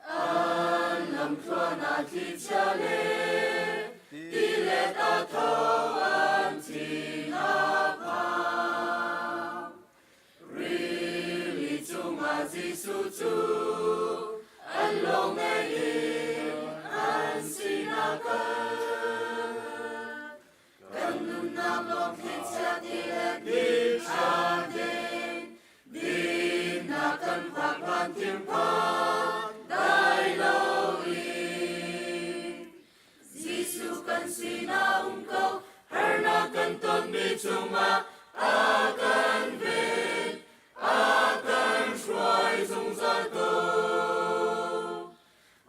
an lamthluan ah thlichia le tilet a tho an thin a phang. Rili cungah Jesuh cu an lawng ngei in an sinah kal. Kan nunnak lawng thlichia tilet nih a den. chungah a kan ven, a kan hruai zungzal ko.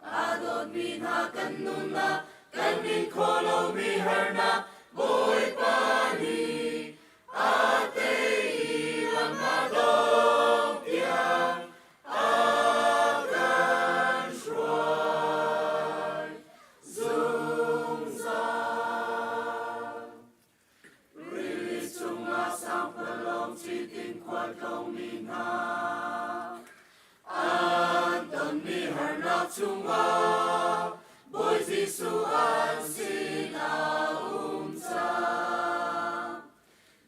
A dawtmi hna kan nunnak, kan in khawh lomi harnak, Bawipa nih a tei i lam a dong tiang a kan hruai zungzal. Rili chungah sangpalawng cit in khualtlawngmi hna, an tonmi harnak chungah Bawi Jesuh an sinah um cang.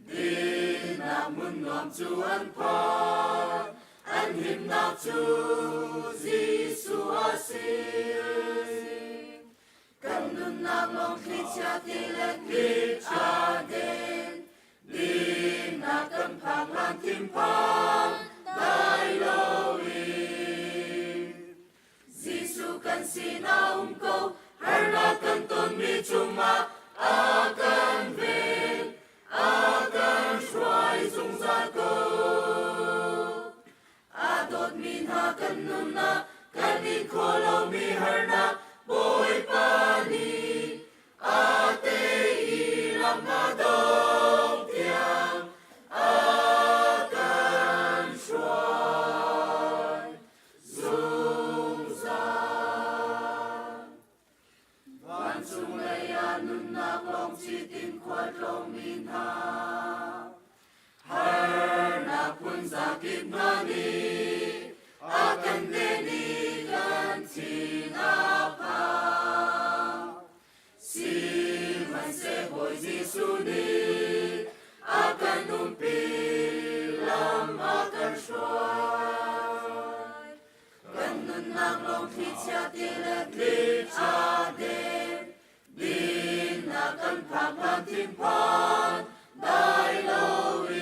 Dinnak hmun nuam cu an phan, an himnak cu Jesuh a si. Kan nunnak lawng thlichia ti le thlichia den, dinnak kan phak hlan thinphan dai loin. Jesuh kan sinah um ko, harnak kan tonmi chungah a kan ven, a kan hruai zungzal ko. A dawtmi hna kan nunnak, kan in khawh lomi harnak, Bawipa nih a tei i lam a dong tiang a kan hruai zungzal. Vancung lei ah nunnak lawng cit in khualtlawngmi hna, harnak phun zakip hna nih a kan den i kan thin a phang. Sihmanhseh Bawi Jesuh nih a kan umpi, lam a kan hruai. Kan nunnak lawng thlichia ti le thlichia den, dinnak kan phak hlan thinphan dai loin.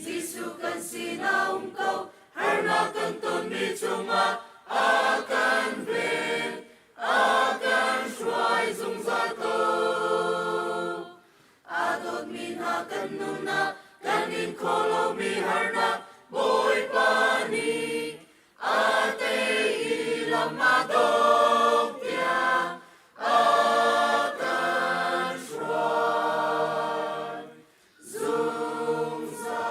Jesuh kan sinah um ko, harnak kan tonmi chungah a kan ven, a kan hruai zungzal ko. A dawtmi hna kan nunnak, kan in khawh lomi harnak, Bawipa nih a tei i lam a dong tiang a kan hruai zungzal.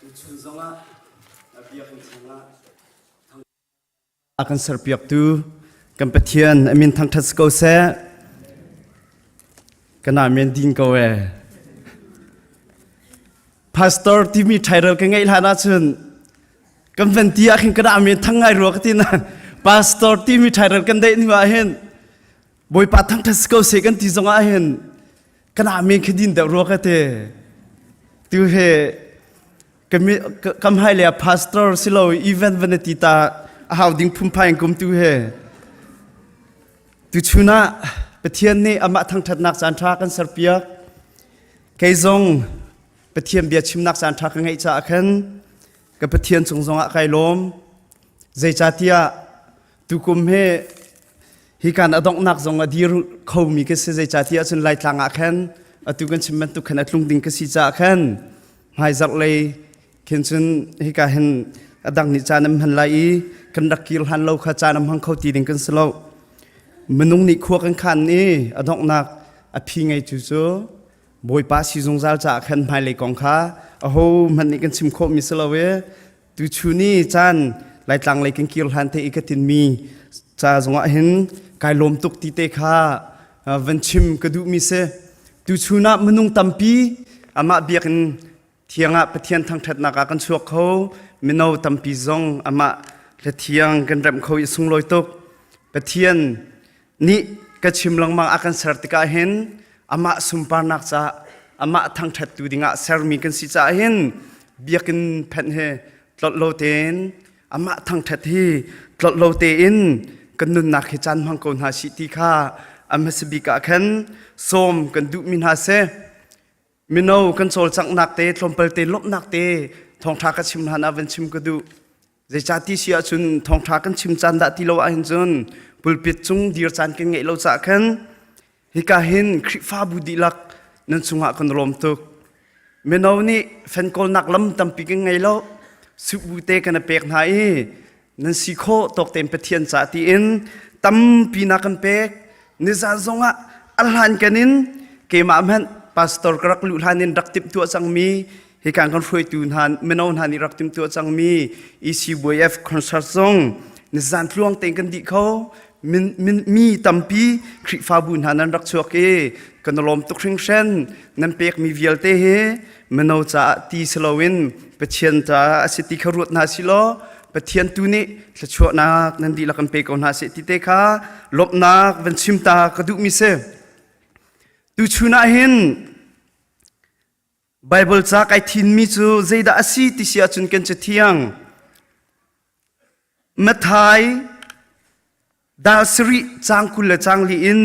Tuchun zongah a biakinn chungah a kan serpiaktu kan Pathian a min thangṭhat si ko seh. Kan amen din ko e. Pastor timi title ka ngeih hlan ahcun kan van ti ah khin kan amen thang ngai rua ka ti na pastor timi title kan deih hnu ah hin Bawipa thangṭhat si ko seh kan ti zongah hin kan amen khi din deuh rua ka ti tu he kam hai le pastor silo event van ti ta a hau ding phunphai in kum tu he tu chun ah Pathian nih amah thangṭhatnak caan ṭha kan serpiak kei zong Pathian bia chimnak caan ṭha ka ngeih caah khan ka Pathian cung zongah kai lawm zeicahtiah tukum hi hi kan a donghnak zong a dir khomi ka si zeicahtiah cun Laitlang ah khan atu kan chim bantuk khan a tlung ding ka si caah khan hmaizarh lei khin cun hika hin a dang nih caan an hman lai i kan rak kir hlan lo kha caan an hmang kho ti ding kan si lo minung nih khua kan khan i a donghnak a phi ngei cu cu Bawipa si zungzal caah khan hmailei kong kha aho hmanh nih kan chim khawhmi si lo i Tuchun i caan Laitlang lei kan kir hlan te i ka tinmi ca zongah hin kai lawm tuk ti te kha van chim ka duhmi si. Tuchun ah minung tampi amah biakinn thiang ah Pathian thangṭhatnak ah kan chuak kho. Mino tampi zong amah hla thiang kan remh kho i sunglawi tuk. Pathian nih ka chim lengmang a kan ser tikah hin amah sunparnak caah amah thangṭhattu dingah sermi kan si caah hin biakinn phenh hi tlolh lo tein amah thangṭhat hi tlolh lo tein kan nunnak hi caan hmang ko hna sih ti kha a hmasa bik ah khan sawm kan duhmi hna si. Mino kan cawlcanghnak te tlawmpal te lawmhnak te thawngṭha ka chim hlan ah van chim ka duh. Zeicah ti si ahcun thawngṭha kan chim caan dah ti lo ahhin cun pulpit cung dir caan kan ngeih lo caah khan hika hin Khrihfabu dihlak nan cungah kan lawm tuk. Mino nih fenkawlnak lam tampi kan ngei lo. Subu te kan i pek hna i nan si khawh tawk tein Pathian ca tiin tampi na kan pek. Nizan zongah a hlan kan in keimah hmanh pastor ka rak luh hlan in rak timhtuah cangmi hika kan hruaitu hna mino hna nih rak timhtuah cangmi ECBF concert zong nizan tluang tein kan dih kho. Mi tampi Khrihfabu hna nan rak chuak i kan lawm tuk hringhran. Nan pekmi vialte hi mino caah ti si loin Pathian caah a si ti kha ruat hna si law Pathian tu nih thluachuahnak nan dihlak kan pe ko hna seh ti te kha lawmhnak van chim ta ka duhmi si. Tuchun ah hin Baibal ca kai thinmi cu zeidah a si ti si ahcun kan cathiang Matthai dal sarih caang 20 le caang li in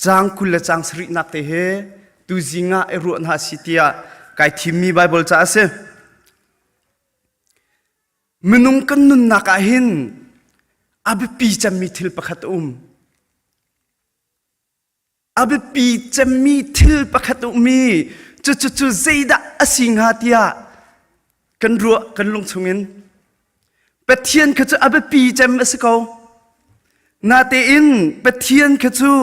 caang 20 le caang sarihnak te he tuzing ah i ruah hna si tiah kai thimmi Baibal ca a si. Minung kan nunnak ah hin a biapi cemmi thil pakhat a um. A biapi cemmi thil pakhat a um i cucu cu zeidah a si hnga tiah kan ruah kan lung chungin. Pathian kha cu a biapi cem a si ko. Natein Pathian kha cu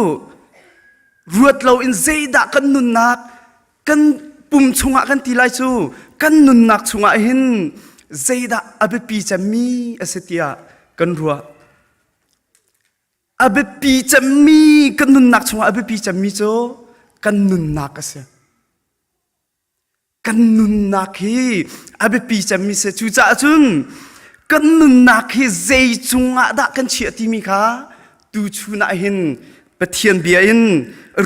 ruat loin zeidah kan nunnak kan pum chungah kan ti lai cu kan nunnak chungah hin zeidah a biapi cemmi a si tiah kan ruah. A biapi cemmi kan nunnak chungah a biapi cemmi cu kan nunnak a si. Kan nunnak hi a biapi cemmi si. Cucaah cun kan nunnak hi zei cungah dah kan chiah timi kha tuchun ah hin Pathian bia in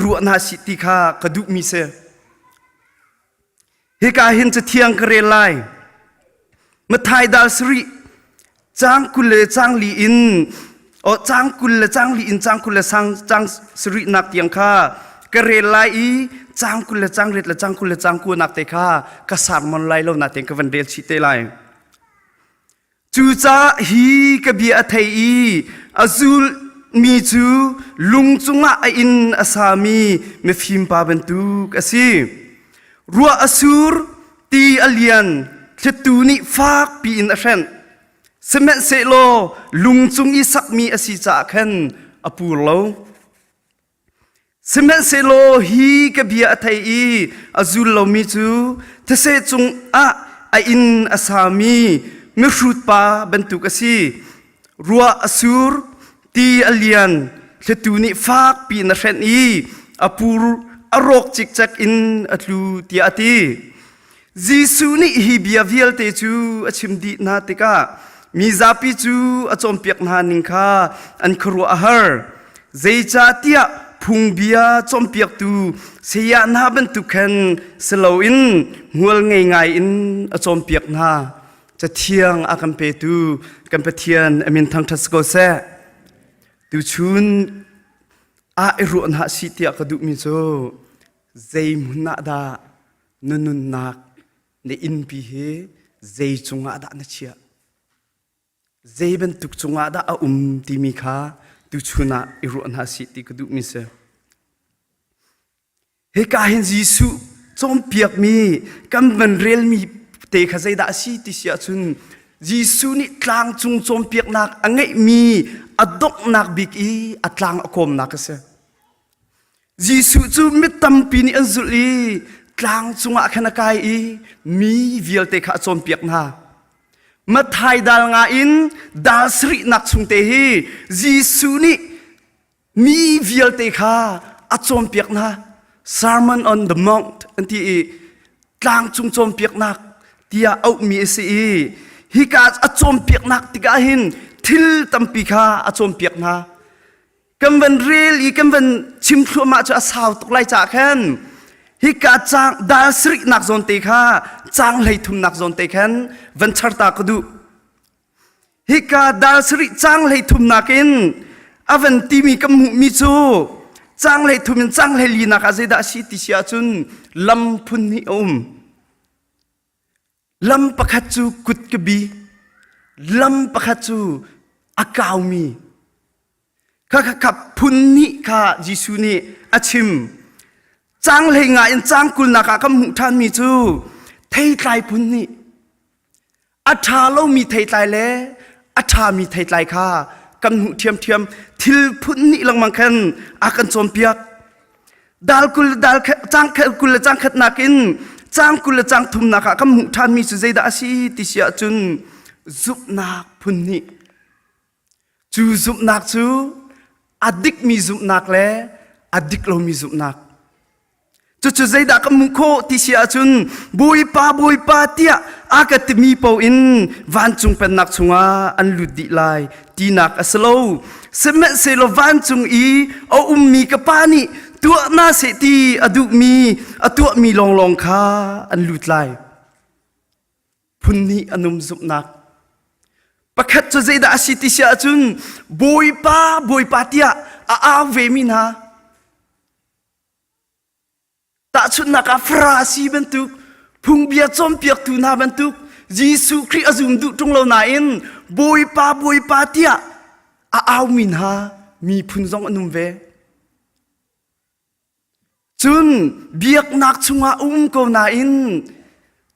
ruah hna sih ti kha ka duhmi si. Hika hin cathiang ka rel lai. Matthai dal sarih caang 20 le caang li in o caang 20 le caang li in caang 20 le sang caang sarih nak tiang kha ka rel lai i caang 20 le caang riat le caang 20 le caang kua nak te kha ka sermon lai lo na tein ka van rel chih te lai. Cucaah hi ka bia a thei i a zulmi cu lung cungah a inn a sami mifim pa bantuk a si. Ruah a sur, ti a lian, thlitu nih fak piin a hrenh. Sihmanhsehlaw lung cung i sakmi a si caah khan a pur lo. Sihmanhsehlaw hi ka bia a thei i a zul lomi cu these cungah a inn a sami mihrut pa bantuk a si. Ruah a sur, ti a lian, thlitu nih fak piin a hrenh i a pur a rawk cikcek in a tlu tiah a ti. Jesuh nih hi bia vialte cu a chim dih hna tikah mi zapi cu a cawnpiak hna ning kha an khuaruah a har. Zeicahtiah phungbia cawnpiaktu saya hna bantuk khan si loin hmual ngei ngai in a cawnpiak hna. Cathiang a kan petu kan Pathian a min thangṭhat si ko seh. Tuchun ah i ruah hna sih tiah ka duhmi cu zei hmun ah dah na nunnak na innpi hi zei cungah dah na chiah zei bantuk cungah dah a um timi kha tuchun ah i ruah hna sih ti ka duhmi si hika hin Jesuh cawnpiakmi kan van relmi te kha zeidah a si ti si ahcun Jesuh nih tlang cung cawnpiaknak a ngeihmi a donghnak bik i a tlang a kawmnak a si Jesuh cu mi tampi nih an zulh i tlang cungah khan a kai i mi vialte kha a cawnpiak hna. Matthai dal nga in dal sarihnak chung te hi Jesuh nih mi vialte kha a cawnpiak hna. Sermon on the Mount an ti i tlang cung cawnpiaknak tiah auhmi a si i hika a cawnpiaknak tikah hin thil tampi kha a cawnpiak hna. Kan van rel i kan van chim thluahmah cu a sau tuk lai caah khan hika caang dal sarihnak zawn te kha caang hleithumnak zawn te khan van char ta ka duh. Hika dal sarih caang hleithumnak in a van timi kan hmuhmi cu. Caang 13 in caang 14 nak ah zeidah a si ti si ahcun lam phun hnih a um. Lam pakhat cu kut ka bi, lam pakhat cu a kaumi. Kha kha kha phun hnih kha Jesuh nih a chim. Caang 15 in caang 20 nak ah kan hmuh ṭhanmi cu theitlai phun hnih. A ṭha lomi theitlai le a ṭhami theitlai kha kan hmuh ṭhiamṭhiam. Thil phun hnih lengmang khan a kan cawnpiak. Dal 20 dal caang 20 le caang khatnak in caang 20 le caang thumnak ah kan hmuh ṭhanmi cu zeidah a si ti si ahcun zumhnak phun hnih. Cu zumhnak cu a dikmi zumhnak le a dik lomi zumhnak. Cucu zeidah ka hmuh khawh ti si ahcun Bawipa Bawipa tiah a ka timi paoh in vancung pennak chungah an lut dih lai tinak a si lo. Sihmanhsehlaw vancung i a ummi ka Pa nih tuah hna seh ti a duhmi a tuahmi lawnglawng kha an lut lai. Phun hnih an um zumhnak. Pakhat cu zeidah a si ti si ahcun Bawipa Bawipa tiah a au vemi hna Tahchunhnak ah Farasi bantuk, phungbia cawnpiaktu hna bantuk, Jesuh Khrih a zum duh ṭung lo nain Bawipa, Bawipa tiah a aumi hna miphun zong an um ve. Cun biaknak chungah a um ko nain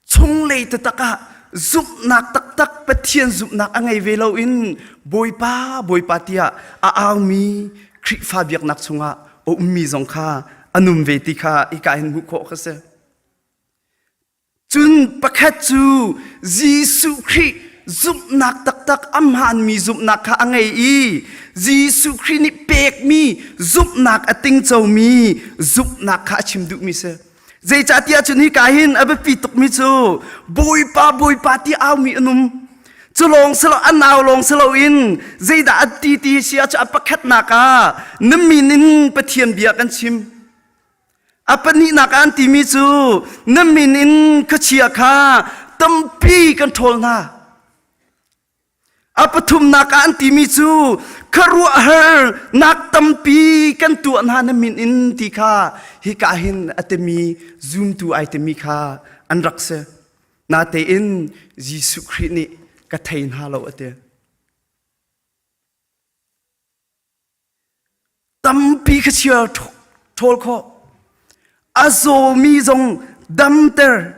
chunglei taktak ah zumhnak taktak Pathian zumhnak a ngei ve loin Bawipa Bawipa tiah a aumi Khrihfa biaknak chungah a ummi zong kha an um ve ti kha hika hin hmuh khawh kha si. Cun pakhat cu Jesuh Khrih zumhnak taktak a hmaanmi zumhnak kha a ngei i Jesuh Khrih nih pekmi zumhnak a tingcomi zumhnak kha a chim duhmi si. Zeicahtiah cun hika hin a biapi tukmi cu Bawipa Bawipa ti aumi an um. Cu lawng si lo an au lawng si loin zeidah an ti ti si ah cu a pakhatnak ah na min in Pathian bia kan chim. A pahnihnak ah an timi cu na min in khuachia kha tampi kan ṭhawl hna. A pathumnak ah an timi cu khuaruahharnak tampi kan tuah hna na min in ti kha hika hin a timi zumtu ai timi kha an rak si. Natein Jesuh Khrih nih ka thei hna lo a ti. Tampi kha chia ṭhawl khawh. A zawmi zong damter.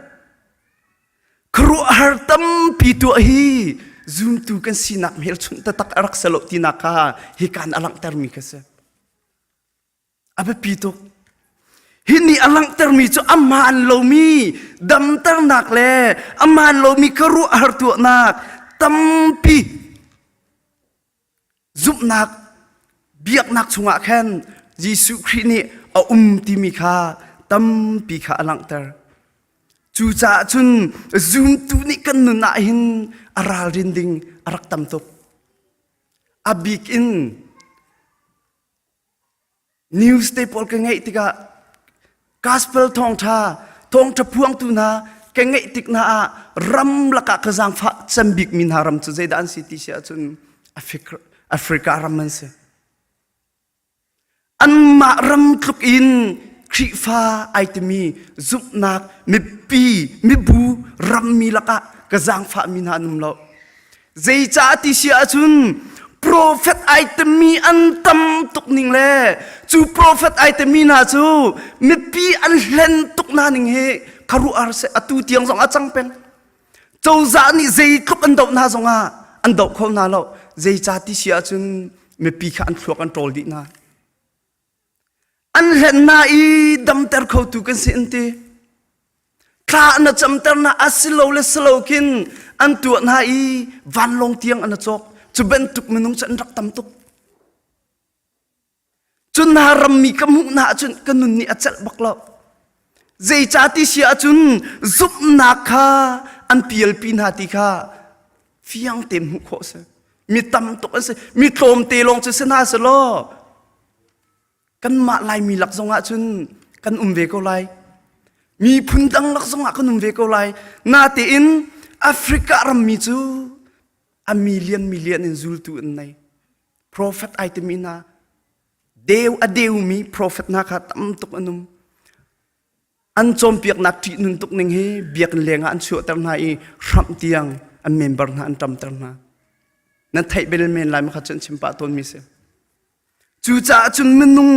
Khuaruahhar tampi tuah hi zumtu kan sinak hmelchunh taktak a rak si lo tinak kha hikan a langhtermi kha si. A biapi tuk. Hi nih a langhtermi cu a hmaan lomi damternak le a hmaan lomi khuaruahhar tuahnak tampi Zumhnak biaknak chungah khan Jesuh Khrih nih a um timi kha tampi kha a langhter. Cucaah cun zumtu nih kan nun ah hin a ralrin ding a rak tam tuk. A bik in News te pawl ka ngeih tikah gospel thawngṭha thawngṭha phuangtu hna ka ngeih tik hna ah ram lakah ka zaangfah cem bikmi hna ram cu zeidah an si ti si ahcun Africa ram an si. Anmah ram tluk in Khrihfa ai timi zumhnak mipi mibu rammi lakah ka zaangfahmi hna an um lo. Zeicah ti si ahcun profet ai timi an tam tuk ning le cu profet ai timi hna cu mipi an hlen tuk hna ning hi kharuah seh atu tiang zong a cang peng. Cozah nih zeitluk an doh hna zongah an doh kho hna lo. Zeicah ti si ahcun mipi kha an thluak an ṭawl dih hna. An hlen hna i damter khotu kan si an ti. Thla an camter hna a si lo le si lo khin an tuah hna i vanlawng tiang an cawk. Cu bantuk minung cu an rak tam tuk. Cun hna rammi ka hmuh hna ahcun ka nun nih a celh bak lo. Zeicah ti si ahcun zumhnak kha an pialpi hna ti kha fiang tein hmuh khawh a si. Mi tam tuk an si. Mi tlawmte lawng cu si hna selaw kanmah Laimi lak zong ah cun kan um ve ko lai. Miphun dang lak zong ah kan um ve ko lai. Natein Africa rammi cu a million million in zultu an nei. Prophet ai timi hna. Deu a deumi profet hna kha tam tuk an um. An cawnpiaknak ṭihnun tuk ning hi biakinn lengah an chuahter hna i hramh tiang an member hna an ṭamter hna. Nan theih bel men lai ma kha cu an chim pah tawnmi si. Cucaah cun minung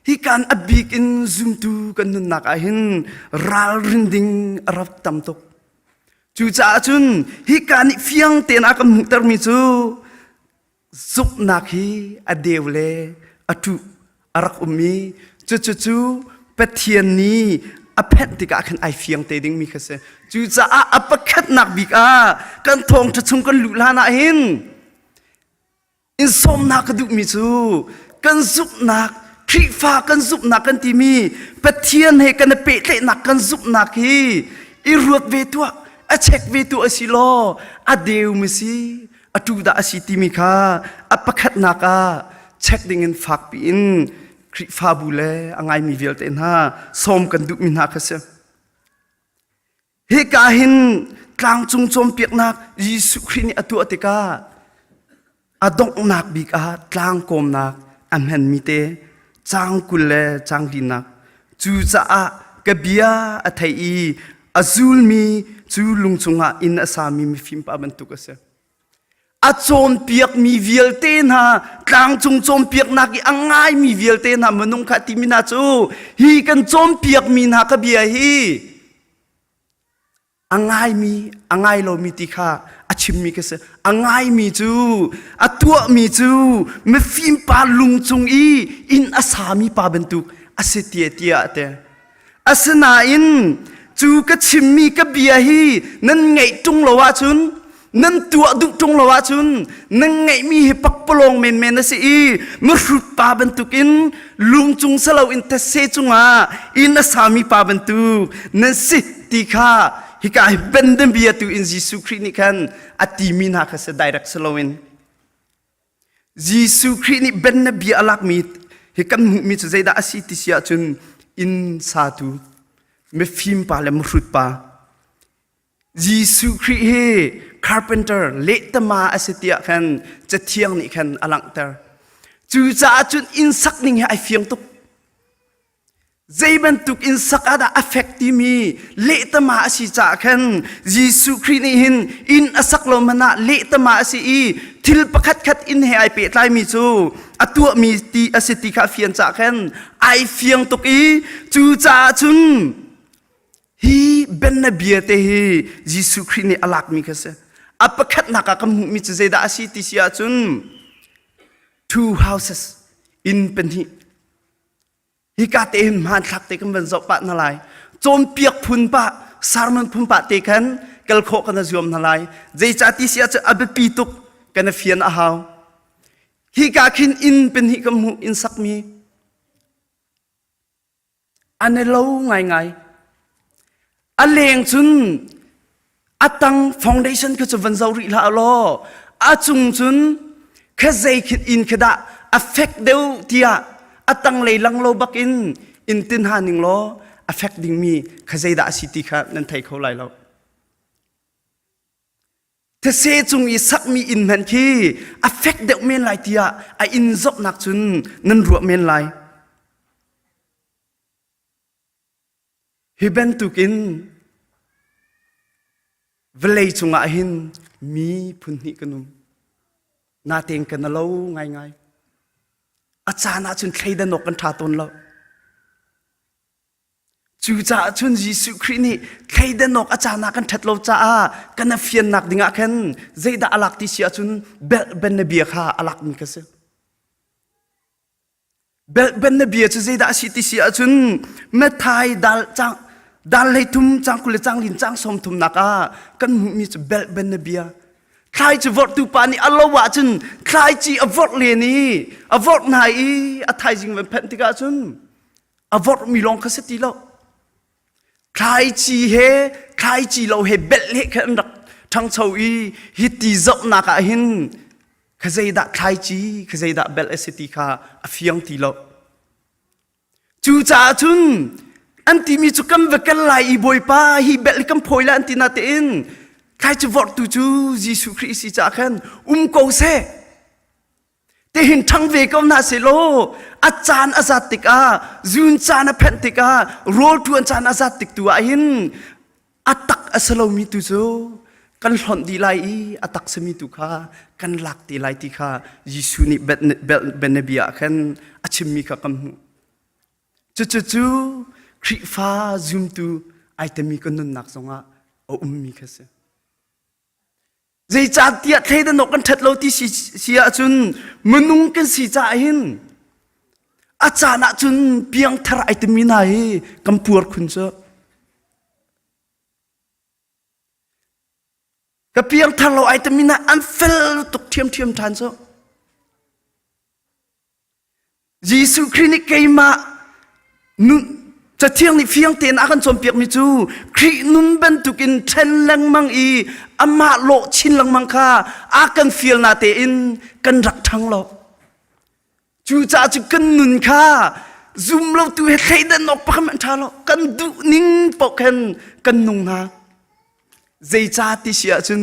hi kan a bik in zumtu kan nunnak ah hin ralrin ding a rak tam tuk. Cucaah cun hika nih fiang tein a kan hmuhtermi cu zumhnak hi a deu le a ṭuh a rak um i cucu cu Pathian nih a phenh tikah khan ai fiang te dingmi kha si. Cucaah a pakhatnak bik ah kan thawngṭha chung kan luh hlan ah hin In sawmnak ka duhmi cu kan zumhnak Khrihfa kan zumhnak kan timi Pathian he kan i pehtlaihnak kan zumhnak hi i ruat ve tuah a check ve tuah a si law a deu mi si a tu dah a si timi kha a pakhatnak ah check ding in fakpi in Khrihfabu le a ngaimi vialte hna sawm kan duhmi hna kha si. Hika hin tlangcung cawnpiaknak Jesuh Khrih nih a tuah tikah a donghnak bik ah tlangkawmnak a hmanmi te caang 20 le caang linak cucaah ka bia a thei i a zulmi cu lung cungah inn a sami mifim pa bantuk a si. A cawnpiakmi vialte hna tlangcung cawnpiaknak i a ngaimi vialte hna minung kha timi hna cu hi kan cawnpiakmi hna ka bia hi a ngaimi a ngai lomi ti kha a chimmi ka si a ngaimi cu a tuahmi cu mifim pa lung cung i inn a sami pa bantuk a si tia tiah a ti Asinain cu ka chimmi ka bia hi nan ngaih ṭung lo ahcun nan tuah duh ṭung lo ahcun nan ngaihmi hi pakpalawng menmen a si i mihrut pa bantukin lung cung si loin thetse cungah inn a sami pa bantuk nan si ti kha hika hi benden bia tu in Jesuh Khrih nih khan a timi hna kha si direct si loin Jesuh Khrih nih ben na bia a lakmi hi kan hmuhmi cu zeidah a si ti si ahcun inn satu mifim pa le mihrut pa Jesuh Khrih hi carpenter lehtama a si tiah khan cathiang nih khan a langhter. Cucaah cun inn sak ning hi ai fiang tuk. Zei bantuk in sak ah dah a fek timi lehtama a si caah khan Jesuh Khrih nih hin inn a sak lo hmanh ah lehtama a si i thil pakhat khat inn he ai pehtlaimi cu a tuahmi ti a si ti kha a fian caah khan ai fiang tuk i cucaah cun hi bianabia te hi Jesuh Khrih nih a lakmi kha si. A pakhatnak ah kan hmuhmi cu zeidah a si ti si ahcun two houses inn pahnih Hika te hin hmanthlak te kan van zoh pah hna lai. Cawnpiak phun pah, sermon phun pah te khan kal khawh kan zuam hna lai. Zeicah ti si ahcun a biapi tuk kan i fian a hau. Hika khin inn pahnih kan hmuh inn sakmi an i lo ngaingai. A leng cun a tang foundation kha cu van zoh rih hlah law a cung cun kha zei khi inn khi dah a fek deuh tiah a tanglei lang lo bak in in tin ha ning law a fek dingmi kha zeidah a si ti kha nan thei kho lai lo. These cung i sakmi inn hmanh khi a fek deuh men lai tiah a inn zohnak cun nan ruah men lai. Hi bantukin vawlei cungah hin mi phun hnih kan um. Natein kan lo ngaingai. A caan ah cun thleidan awk kan ṭha tawn lo. Cucaah cun Jesuh Khrih nih thleidan awk a caan ah kan ṭhat lo caah kan a fiannak dingah khan zeidah a lak ti si ahcun belh ben na bia kha a lakmi kha si. Belhben na bia cu zeidah a si ti si ahcun Matthai dal cang dal hlei thum cang 20 le cang lin cang sawm thumnak ah kan hmuhmi cu belhben na bia. Thlai cu vorhtu pa nih a lo ahcun thlaici a vorh len i a vorh hna i a thaizing van phanh tikah cun a vorhmi lawng kha si ti lo. Thlaici he thlaici lo he belh he khan an rak ṭhangcho i hi ti zohnak ah hin kha zeidah thlaici kha zeidah belh a si ti kha a fiang ti lo. Cucaah cun an timi cu kan va kal lai i Bawipa hi belh hi kan phawi lai an ti natein thlaici vorhtu cu Jesuh Khrih si caah khan um ko seh. Tihin ṭhang ve ko hna selaw a caan a zat tikah zun caan a phenh tikah rawl ṭuan caan a zat tik tu ah hin a tak a si lomi tu cu kan hlonh dih lai i a tak simi tu kha kan lak te lai ti kha Jesuh nih bianabia ah khan a chimmi kha kan hmuh. Cucu cu Khrihfa zumtu ai temi kan nunnak zongah a ummi kha si. Zeicahtiah thleidan awk kan ṭhat lo ti si, si ahcun minung kan si caah hin a caan ahcun piangthar ai timi hna hi kan puar khun cu. Ka piangthar lo ai timi hna an fel tuk ṭhiamṭhiam ṭhan cu. Jesuh Khrih nih keimah nun Cathiang nih fiang tein a kan cawnpiakmi cu Khrih nun bantukin ṭhen lengmang i amah lawh chin lengmang kha a kan fial na tein kan rak ṭhang lo. Cucaah cu kan nun kha zum lo tu he thleidan awk pakhat hmanh ṭha lo. Kan duh ning paoh khan kan nung hna. Zeicah ti si ahcun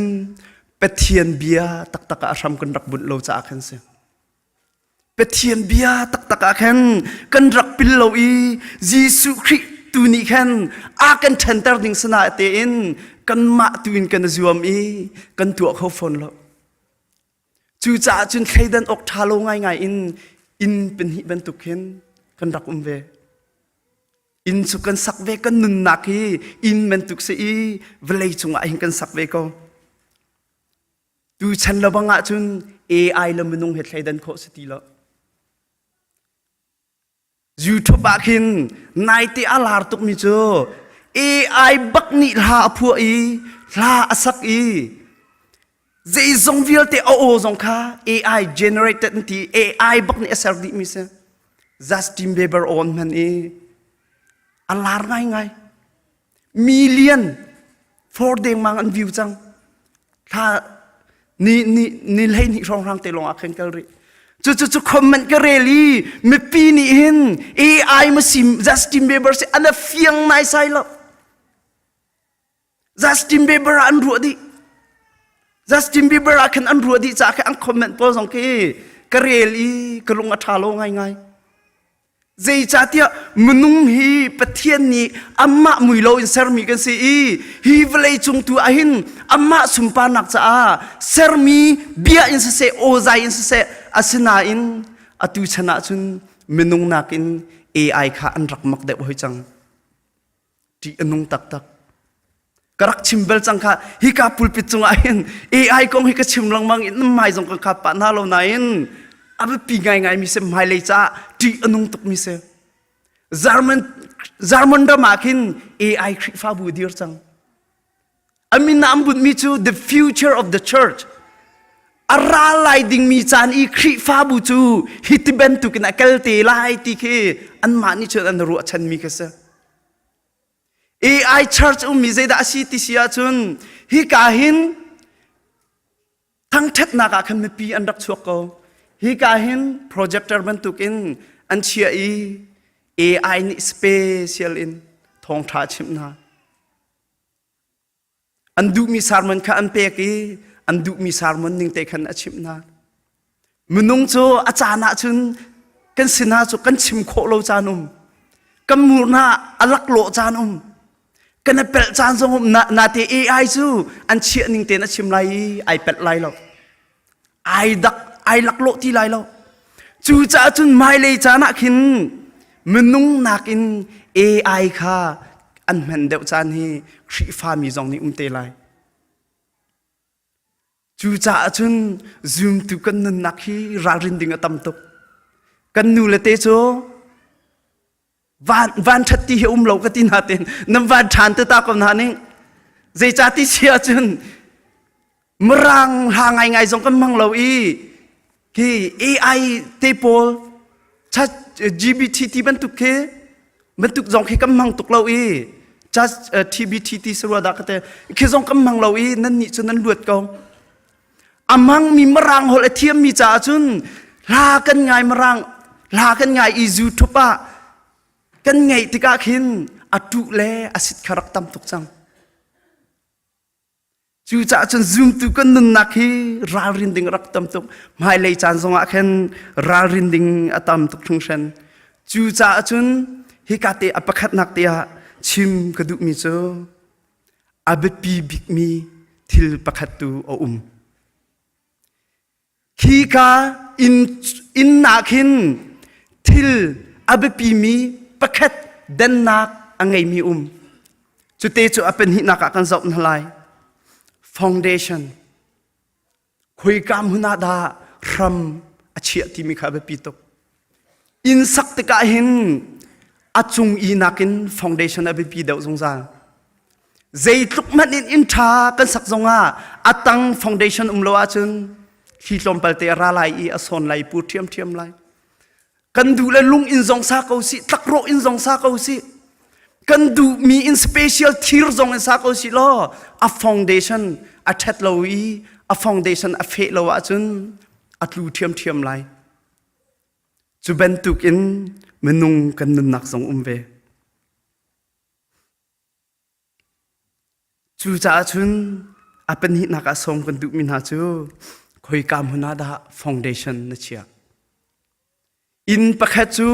Pathian bia taktak ah a hram kan rak bunh lo caah khan si. Pathian bia taktak ah khan kan rak pil lo i Jesuh Khrih tu nih khan a kan ṭhenter ding sana tein kanmah tu in kan zuam i kan tuah kho fawn lo. Cucaah cun thleidan awk ṭha lo ngaingai in inn pahnih bantuk khin kan rak um ve. Inn cu kan sak ve kan nunnak hi inn bantuk si i vawlei cungah hin kan sak ve ko. Tuchan lo bang ahcun AI le minung he thleidan khawh si ti lo. YouTube ah khin naite a lar tukmi cu AI bak nih hla a phuah i hla a sak i zeizong vialte a aw zong kha AI generated an ti AI bak nih a ser dihmi si. Justin Bieber awn hman i a lar ngaingai. Million for dengmang an view cang. Thla ni ni ni hlei ni hrawng hrang te lawng ah khan kal rih. Cu cu cu comment ka rel i mipi nih hin AI ma si Justin Bieber si an a fiang nai sai lo. Justin Bieber ah an ruah dih. Justin Bieber ah khan an ruah dih caah khan an comment pawl zong khi ka rel i ka lung a ṭha lo ngaingai. Zeicahtiah minung hi Pathian nih amah mui lo in sermi kan si i hi vawlei cung tu ah hin amah sunparnak caah sermi bia in siseh awzai in siseh asinain atu chan ah cun minung nakin AI kha an rak mak deuh hoi cang. Ṭih a nung taktak. Ka rak chim bal cang kha hika pulpit cungah hin AI kong hi ka chim lengmang i hmai zong kan khap pah hna lo nain a biapi ngaingai mi si hmailei caah ṭih a nung tukmi si. German German ram ah khin AI Khrihfabu a dir cang. A min ah an bunhmi cu the future of the church. A ra lai dingmi caan i Khrihfabu cu hi ti bantukin a kal te lai ti khi anmah nih cun an ruahchanmi kha si. AI church ummi zeidah a si ti si ahcun hika hin thangṭhatnak ah khan mipi an rak chuak ko. Hika hin projector bantukin an chiah i AI nih special in thawngṭha a chimh hna. An duhmi sermon kha an pek i an duhmi sermon ning te khan a chimh hna. Minung cu a caan ahcun kan sinah cu kan chim khawh lo caan um. Kan murna a laklawh caan um. Kan i pelh caan zong um. Na, nate AI cu an chiah ning tein a chim lai i ai pelh lai lo. Ai dak ai laklawh ti lai lo. Cucaah cun hmailei caan ah khin minung nakin AI kha an hman deuh caan hi Khrihfami zong nih um te lai. Cucaah cun zumtu kan nunnak hi ralrin ding a tam tuk. Kan nu le te cu van van ṭhat ti hi um lo ka ti hna ten nan van ṭhan te ta ko hna ning zeicah ti si ahcun mirang hla ngaingai zong kan hmang lo i khi AI te pawl chat GBT ti bantuk khi bantuk zong khi kan hmang tuk lo i chat TBT ti sarua dah ka te khi zong kan hmang lo i nan nih cu nan luat ko a hmangmi mirang holh a thiammi caah cun hla kan ngai mirang hla kan ngai i YouTube ah kan ngeih tikah khin a tuh le a sit kha rak tam tuk cang. Cucaah cun zumtu kan nunnak hi ralrin ding rak tam tuk. Hmailei caan zongah khan ralrin ding a tam tuk hringhran. Cucaah cun hika te a pakhatnak te ah chim ka duhmi cu a biapi bikmi thil pakhat tu a um. Khika inn, inn ah khin thil a biapimi pakhat dannak a ngeimi um. Cute cu a pahnihnak ah kan zoh hna lai. Foundation. Khoika hmun ah dah hram a chiah timi kha a biapi tuk. Inn sak tikah hin a cung i nakin foundation a biapi deuh zungzal. Zeitluk hmanh in inn ṭha kan sak zongah a tang foundation um lo ahcun thli tlawmpal te a ra lai i a sawn lai pu ṭhiamṭhiam lai. Kan duh le lung inn zong sa ko sih, tlakrawh inn zong sa ko sih, kan duhmi in special thir zong in sa ko sih law a foundation a ṭhat lo i a foundation a feh lo ahcun a tlu ṭhiamṭhiam lai. Cu bantukin minung kan nunnak zong um ve. Cucaah cun a pahnihnak ah sawm kan duhmi hna cu khoika hmun ah dah foundation na chiah. Inn pakhat cu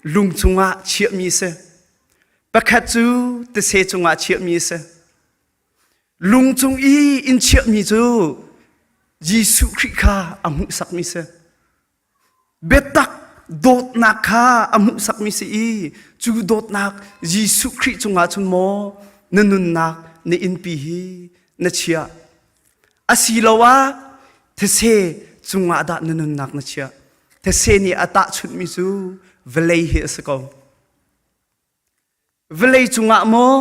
lung cungah chiahmi a si. Pakhat cu tise cungah chiahmi a si. Lung cung i inn chiahmi cu Jesuh Khrih kha a hmuhsakmi si. Biatak dawtnak kha a hmuhsakmi si i cu dawtnak Jesuh Khrih cungah cun maw na nunnak na innpi hi na chiah asiloah these cungah dah na nunnak na chiah these nih a tahchunhmi cu vawlei hi a si ko Vawlei cungah maw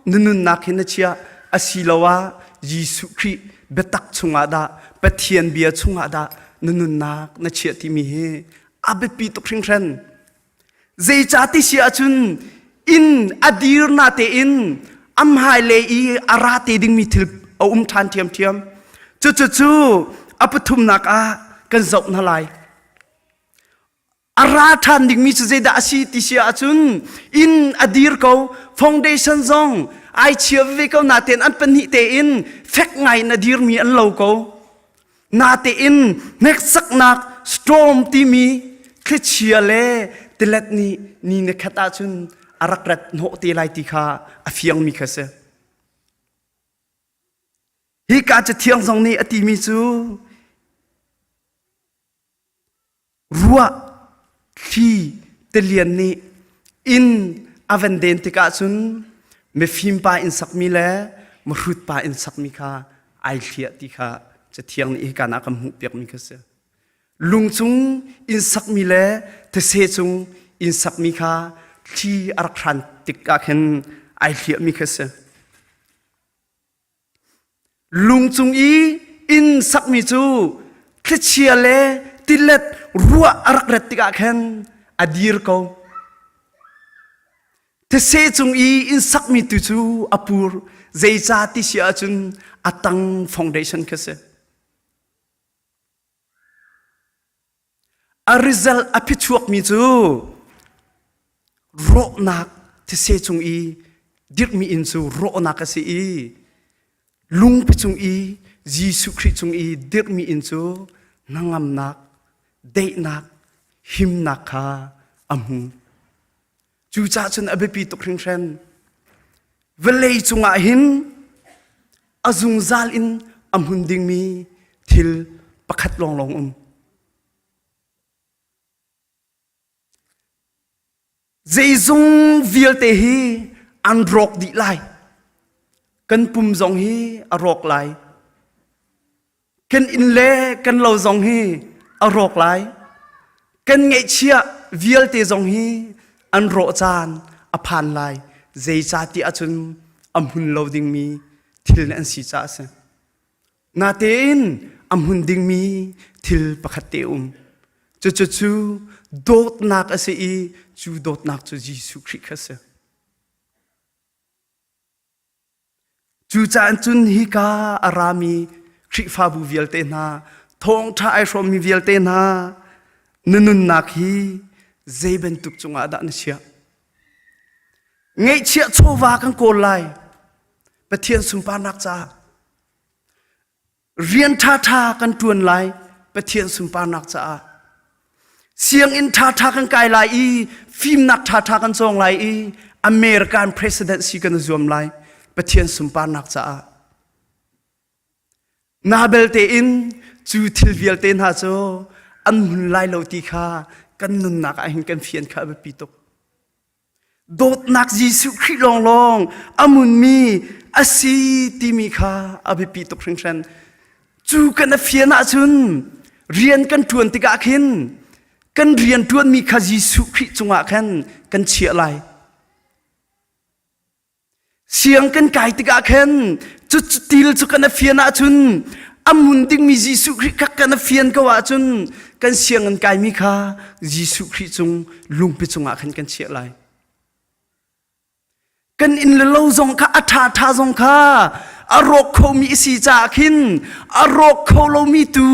na nunnak hi na chiah asiloah Jesuh Khrih biatak chungah dah Pathian bia chungah dah na nunnak na chiah timi hi a biapi tuk hringhran. Zeicah ti si ahcun inn a dir na tein a hmailei i a ra te dingmi thil a um ṭhan ṭhiamṭhiam. Cucu a pathumnak ah kan zoh hna lai. A ra ṭhan dingmi cu zeidah a si ti si ahcun inn a dir ko foundation zong ai chia veve ko natein an pahnih tein fek ngai in a dirmi an lo ko natein hneksaknak storm timi thlichia le tilet nih ni ni khat ahcun a rak rat hnawh te lai ti kha a fiangmi kha si Hika cathiang zong nih a timi cu Ruah thli tilian nih inn a van den tikah cun mifim pa inn sakmi le mihrut pa inn sakmi kha ai hliah ti kha Cathiang nih hika ah kan hmuhpiakmi kha si. Lung cung inn sakmi le these cung inn sakmi kha thli a rak hran tik ah khin ai hliahmi kha si. Lung cung i inn sakmi cu thlichia le tilet ruah a rak rat tikah khan a dir ko. These cung i inn sakmi tu cu a pur zeicah ti si ahcun a tang foundation kha si. A result a phichuakmi cu rawhnak thise cung i dirhmi inn cu rawhnak a si i lungpi cung i Jesuh Khrih cung i dirhmi inn cu hnangamnak, daihnak, himnak kha a hmu. Cucaah cun a biapi tuk hringhran. Vawlei cungah hin a zungzal in a hmun dingmi thil pakhat lawnglawng um. Zeizong vialte hi an rawk dih lai. Kan pum zong hi a rawk lai. Kan inn le kan lo zong hi a rawk lai. Kan ngeihchiah vialte zong hi an rawh caan a phan lai. Zeicahtiah ahcun a hmun lo dingmi thil an si caah a si. Natein a hmun dingmi thil pakhat te um. Cucu cu dawtnak a si i cu dawtnak cu Jesuh Khrih kha a si. Cucaah cun hika a rami Khrihfabu vialte hna, thawngṭha ai hrawmmi vialte hna, na nunnak hi zei bantuk cungah dah na chiah? Ngeihchiah chawva kan kawl lai. Pathian sunparnak caah. Rian ṭhaṭha kan ṭuan lai Pathian sunparnak caah. Sianginn ṭhaṭha kan kai lai i fimnak ṭhaṭha kan cawng lai i American president si kan zuam lai Pathian sunparnak caah. Na belte in cu thil vialte hna cu an hmun lai lo ti kha kan nunnak ah hin kan fian kha a biapi tuk. Dawtnak Jesuh Khrih lawnglawng a munmi a si timi kha a biapi tuk hringhran. Cu kan a fian ahcun rian kan ṭuan tikah khin kan rian ṭuanmi kha Jesuh Khrih cungah khan kan chiah lai. Siang kan kai tikah khan cu til cu kan a fian ahcun a mun dingmi Jesuh Khrih kha kan a fian ko ahcun kan sianginn kaimi kha Jesuh Khrih cung lungpi cungah khan kan chiah lai. Kan inn le lo zong kha a ṭhaṭha zong kha a rawk khomi a si caah khin a rawk kho lomi tu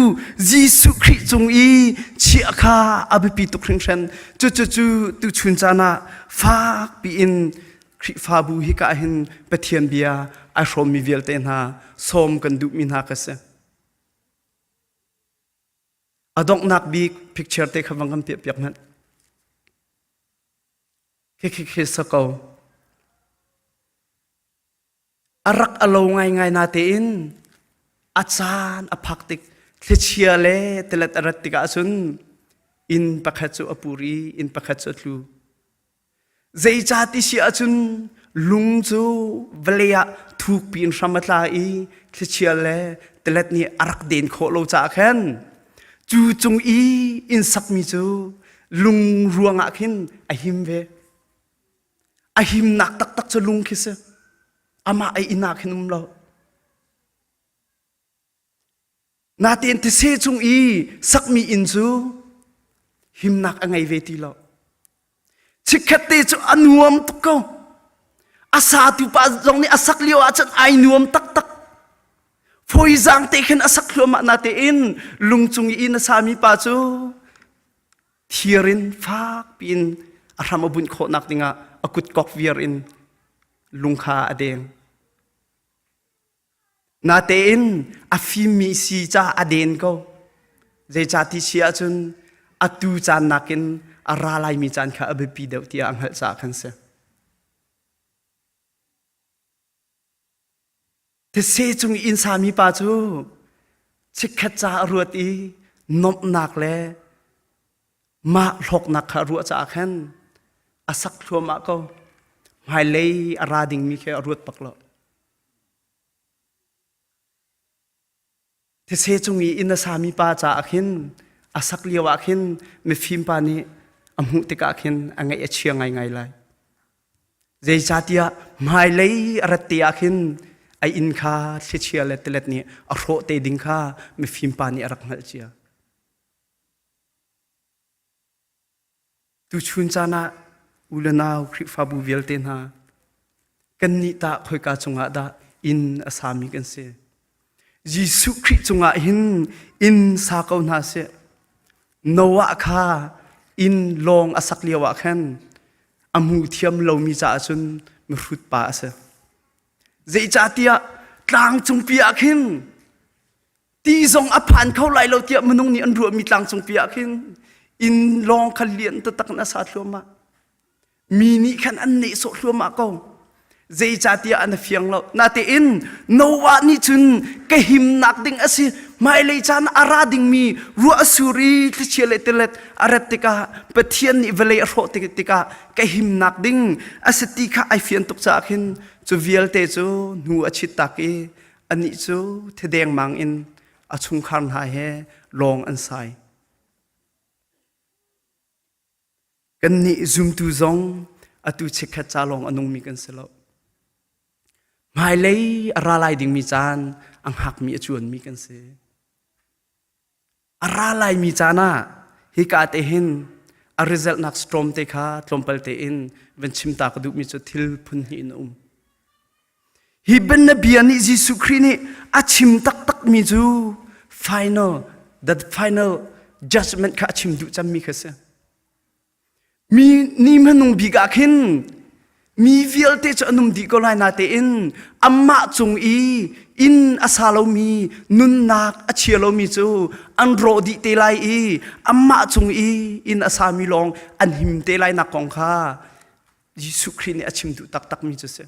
Jesuh Khrih cung i chiah kha a biapi tuk hringhran. Cucu cu tuchun caan ah fak piin Khrihfabu hika ah hin Pathian bia ai hrawmmi vialte hna sawm kan duhmi hna ka si. A donghnak bik picture te kha vang kan piah piak hmanh. Khi khi khi sa ko. A rak a lo ngaingai na tein a caan a phak tik thlichia le tilet a rat tikah cun inn pakhat cu a pur i inn pakhat cu a tlu. Zeicah ti si ahcun lung cu vawlei ah thukpi in hram a tla i thlichia le tilet nih a rak den khawh lo caah khan cu cung i inn sakmi cu lung ruangah khin a him ve. A himnak taktak cu lung khi si. Amah a inn ah khin um lo. Natein thise cung i sakmi inn cu himnak a ngei ve ti lo. Chikkhat te cu a nuam tuk ko. A satu pa zong nih a sak lio ahcun ai nuam taktak. Fawizaang te khin a sak thluahmah natein lung cung i inn a sami pa cu thir in fak piin a hram a bunh khawhnak dingah a kut kok viar in lung kha a deng. Natein a fimmi si ca a den ko. Zeicah ti si ahcun atu caan nakin a ra laimi caan kha a biapi deuh tiah a hngalh caah khan si. Thetse cung i inn sami pa cu chikkhat ca a ruat i nuamhnak le mah hlawknak kha a ruah caah khan a sak thluahmah ko. Hmailei a ra dingmi khi a ruat bak lo. Thetse cung i inn a sami pa caah khin a sak lio ah khin mifim pa nih a hmuh tikah khin a ngaih a chia ngaingai lai. Zeicahtiah hmailei a rat te ah khin a inn kha thlichia le tilet nih a hrawh te ding kha mifim pa nih a rak hngalh cia. Tuchun caan ah u le nau Khrihfabu vialte hna kannih tah khoika cungah dah inn a sami kan si. Jesuh Khrih cungah hin inn sa ko hna sih. Noah kha inn lawng a sak lio ah khan a hmu thiam lomi caah cun mihrut pa a si. Zeicahtiah tlang cungpi ah khin Ti zong a phan kho lai lo tiah minung nih an ruahmi tlangcungpi ah khin inn lawng kha lian taktak in a sa thluahmah. Mi nih khan an nehsawh thluahmah ko. Zeicahtiah an fiang lo. Natein Noah nih cun ka himnak ding a si. Hmailei caan a ra dingmi ruah a sur i thlichia le tilet a rat tikah Pathian nih vawlei a hrawh tikah ka himnak ding a si ti kha ai fian tuk caah khin cu vialte cu hnu a chit tak i Anih cu thidengmang in a chungkhar hna he lawng an sai. Kannih zumtu zong atu chikkhat ca lawng a nungmi kan si lo. Hmailei a ra lai dingmi caan a hngakmi a cuanmi kan si. A ra laimi caan ah hika te hin a result nak storm te kha tlawmpal tein van chim ta ka duhmi cu thil phun hnih in a um. Hi bianabia nih Jesuh Khrih nih a chim taktakmi cu final the final judgment kha a chim duh cemmi kha si. Mi ni hmanung bik ah khin Mi vialte cu an um dih ko lai natein amah cung i inn a sa lomi nunnak a chia lomi cu an rawh dih te lai i amah cung i inn a sami lawng an him te lai nak kong kha Jesuh Khrih nih a chim duh taktakmi cu si.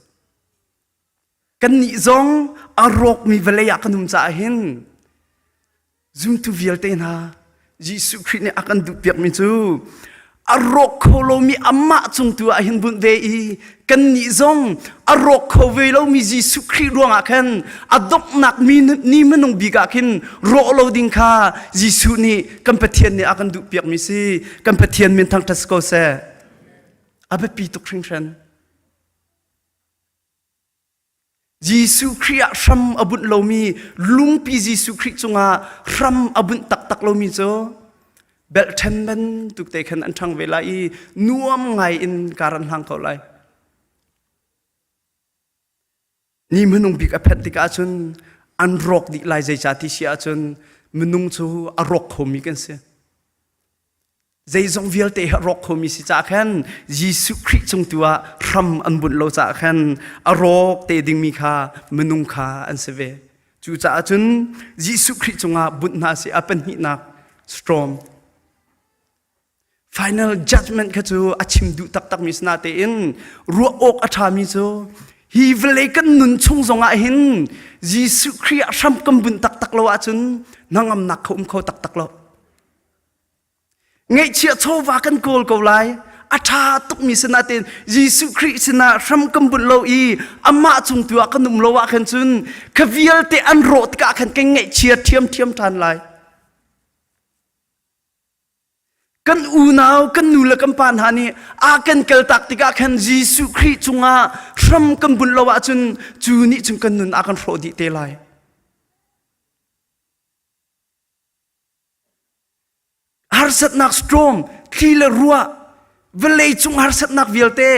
Kannih zong a rawkmi vawlei ah kan um caah hin Zumtu vialte hna, Jesuh Khrih nih a kan duhpiakmi cu a rawk kho lomi amah cung tu ah hin bunh ve i kannih zong a rawk kho ve lomi Jesuh Khrih ruangah khan a donghnak mi ni hmanung bik ah khin rawh lo ding kha Jesuh nih kan Pathian nih a kan duhpiakmi si. Kan Pathian min thangṭhat si ko seh. A biapi tuk hringhran. Jesuh Khrih ah hram a bunh lomi lungpi Jesuh Khrih cungah hram a bunh taktak lomi cu belhṭhen bantuk te khan an ṭhang ve lai i nuam ngai in kar an hlang ko lai. Ni hmanung bik a phanh tikah cun an rawk dih lai zeicah ti si ahcun minung cu a rawk khomi kan si. Zeizong vialte hi a rawk khomi si caah khan Jesuh Khrih cung tu ah hram an bunh lo caah khan a rawk te dingmi kha minung kha an si ve. Cucaah cun Jesuh Khrih cungah bunh hna si a pahnihnak storm final judgment kha cu a chim duh taktakmi si natein ruah awk a ṭhami cu hi vawlei kan nun chung zongah hin Jesuh Khrih ah hram kan bunh taktak lo ahcun hnangamnak kha um kho taktak lo. Ngaihchiah chawva kan kawl ko lai. A ṭha tukmi sinah tein Jesuh Khrih sinah hram kan bunh lo i amah cung tu ah kan um lo ah khan cun kha vialte an rawh tikah khan kan ngaihchia ṭhiamṭhiam ṭhan lai. Kan unau, kan nu le kan pa hna nih a kan kaltak tikah khan Jesuh Khrih cungah hram kan bunh lo ahcun cu nih cun kan nun a kan hrawh dih te lai. Harsatnak storm, thli le ruah, vawlei cung harsatnak vialte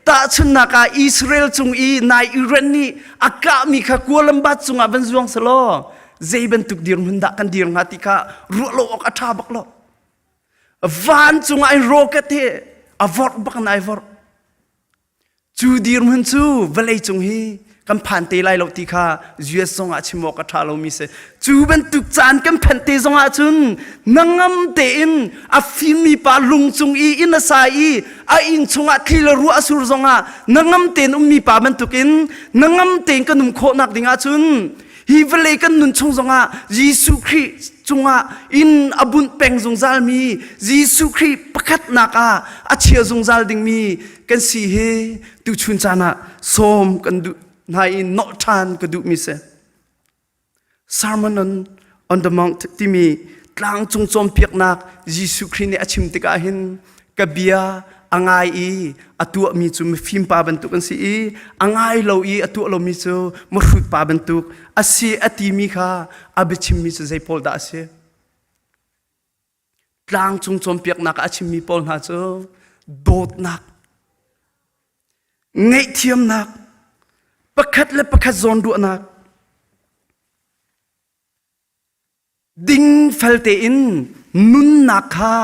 tahchunhnak ah Israel cung i nai Iran nih a kahmi kha Kualambat cungah van zuang selaw zei bantuk dirhmun dah kan dir hnga ti kha ruah lo awk a ṭha bak lo. Van cungah in rocket hi a vorh bak in ai vorh. Cu dirhmun cu vawlei cung hi kan phan te lai lo ti kha US zong ah chim awk a ṭha lomi si. Cu bantuk caan kan phanh te zong ah cun nangam tein a fimmi pa lung cung i inn a sa i a inn chungah thli le ruah a sur zong ah nangam tein ummi pa bantukin nangam tein kan um khawhnak ding ah cun hi vawlei kan nun chung zongah Jesuh Khrih cungah inn a bunh peng zungzalmi Jesuh Khrih pakhatnak ah a chia zungzal dingmi kan si hi tuchun caan ah sawm kan duh hna i nolh ṭhan ka duhmi si. Sermon on, on the Mount timi tlangcung cawnpiaknak Jesuh Khrih nih a chim tikah hin ka bia a ngai i a tuahmi cu mifim pa bantuk an si i a ngai lo i a tuah lomi cu mihrut pa bantuk a si a timi kha a biachimmi cu zei pawl dah a si? Tlangcung cawnpiaknak ah a chimmi pawl hna cu dawtnak, ngaihthiamnak, pakhat le pakhat zawnruahnak, dingfel tein nunnak kha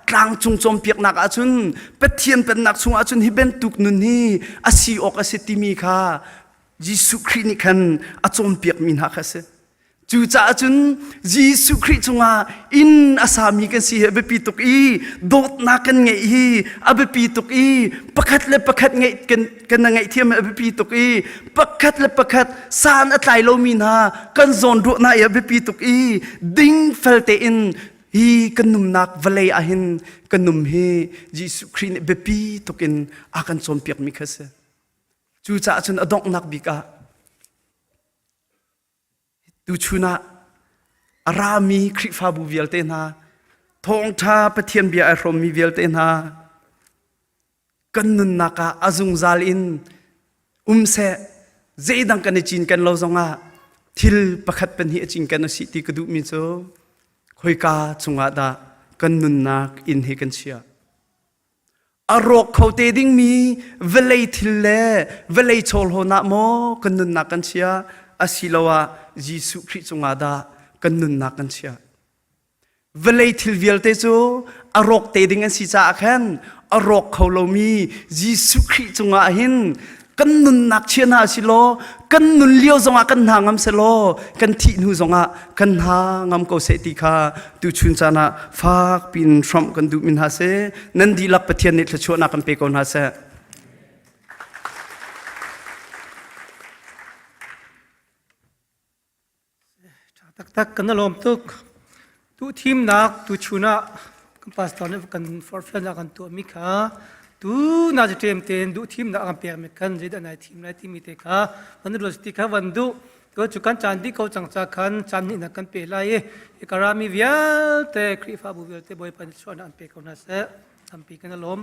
tlangcung cawnpiaknak ahcun Pathian pennak chungah cun hi bantuk nun hi a si awk a si timi kha Jesuh Khrih nih khan a cawnpiakmi hna kha a si. Cucaah cun Jesuh Khrih cungah inn a sami kan si hi a biapi tuk i dawtnak kan ngeih hi a biapi tuk i pakhat le pakhat ngeih kan kan ngaihthiam hi a biapi tuk i pakhat le pakhat san a tlai lomi hna kan zawnruahnak hi a biapi tuk i dingfel tein hi kan nunnak vawlei ah hin kan num hi Jesuh Khrih nih biapi tuk in a kan cawnpiakmi kha si. Cucaah cun a donghnak bik ah Tuchun ah a rami Khrihfabu vialte hna, thawngṭha Pathian bia ai hrawmmi vialte hna, kan nunnak ah a zungzal in um seh, zeidang kan i cinken lo zongah thil pakhat pahnih a cinken a si ti ka duhmi cu khoika chungah dah kan nunnak inn hi kan chiah. A rawk kho te dingmi vawlei thil le vawlei chawlhawn ah maw kan nunnak kan chia asiloah Jesuh Khrih cungah dah kan nunnak kan chia. Vawlei thil vialte cu a rawk te ding an si caah khan A rawk kho lomi Jesuh Khrih cungah hin kan nunnak chia hna si law kan nun lio zongah kan hna ngam se law kan thih hnu zongah kan hna ngam ko seh ti kha tuchun caan ah fak piin hramh kan duh mi hna seh. Nan dihlak Pathian nih thluachuahnak kan pe ko hna seh. Taktak kan lawm tuk. Tu thimnak tu chun ah kan pastor nih kan forhfialnak kan tuahmi kha tu na ṭem tein duh thimnak kan pekmi kan zeidah nai thim lai timi te kha van ruat ti kha van duh. Tu cu kan caan dih ko cang ca khan caan hnihnak kan pe lai i hi ka rami vialte Khrihfabu vialte Bawipa nih chuahnak an pe ko hna seh. Tampi kan lawm.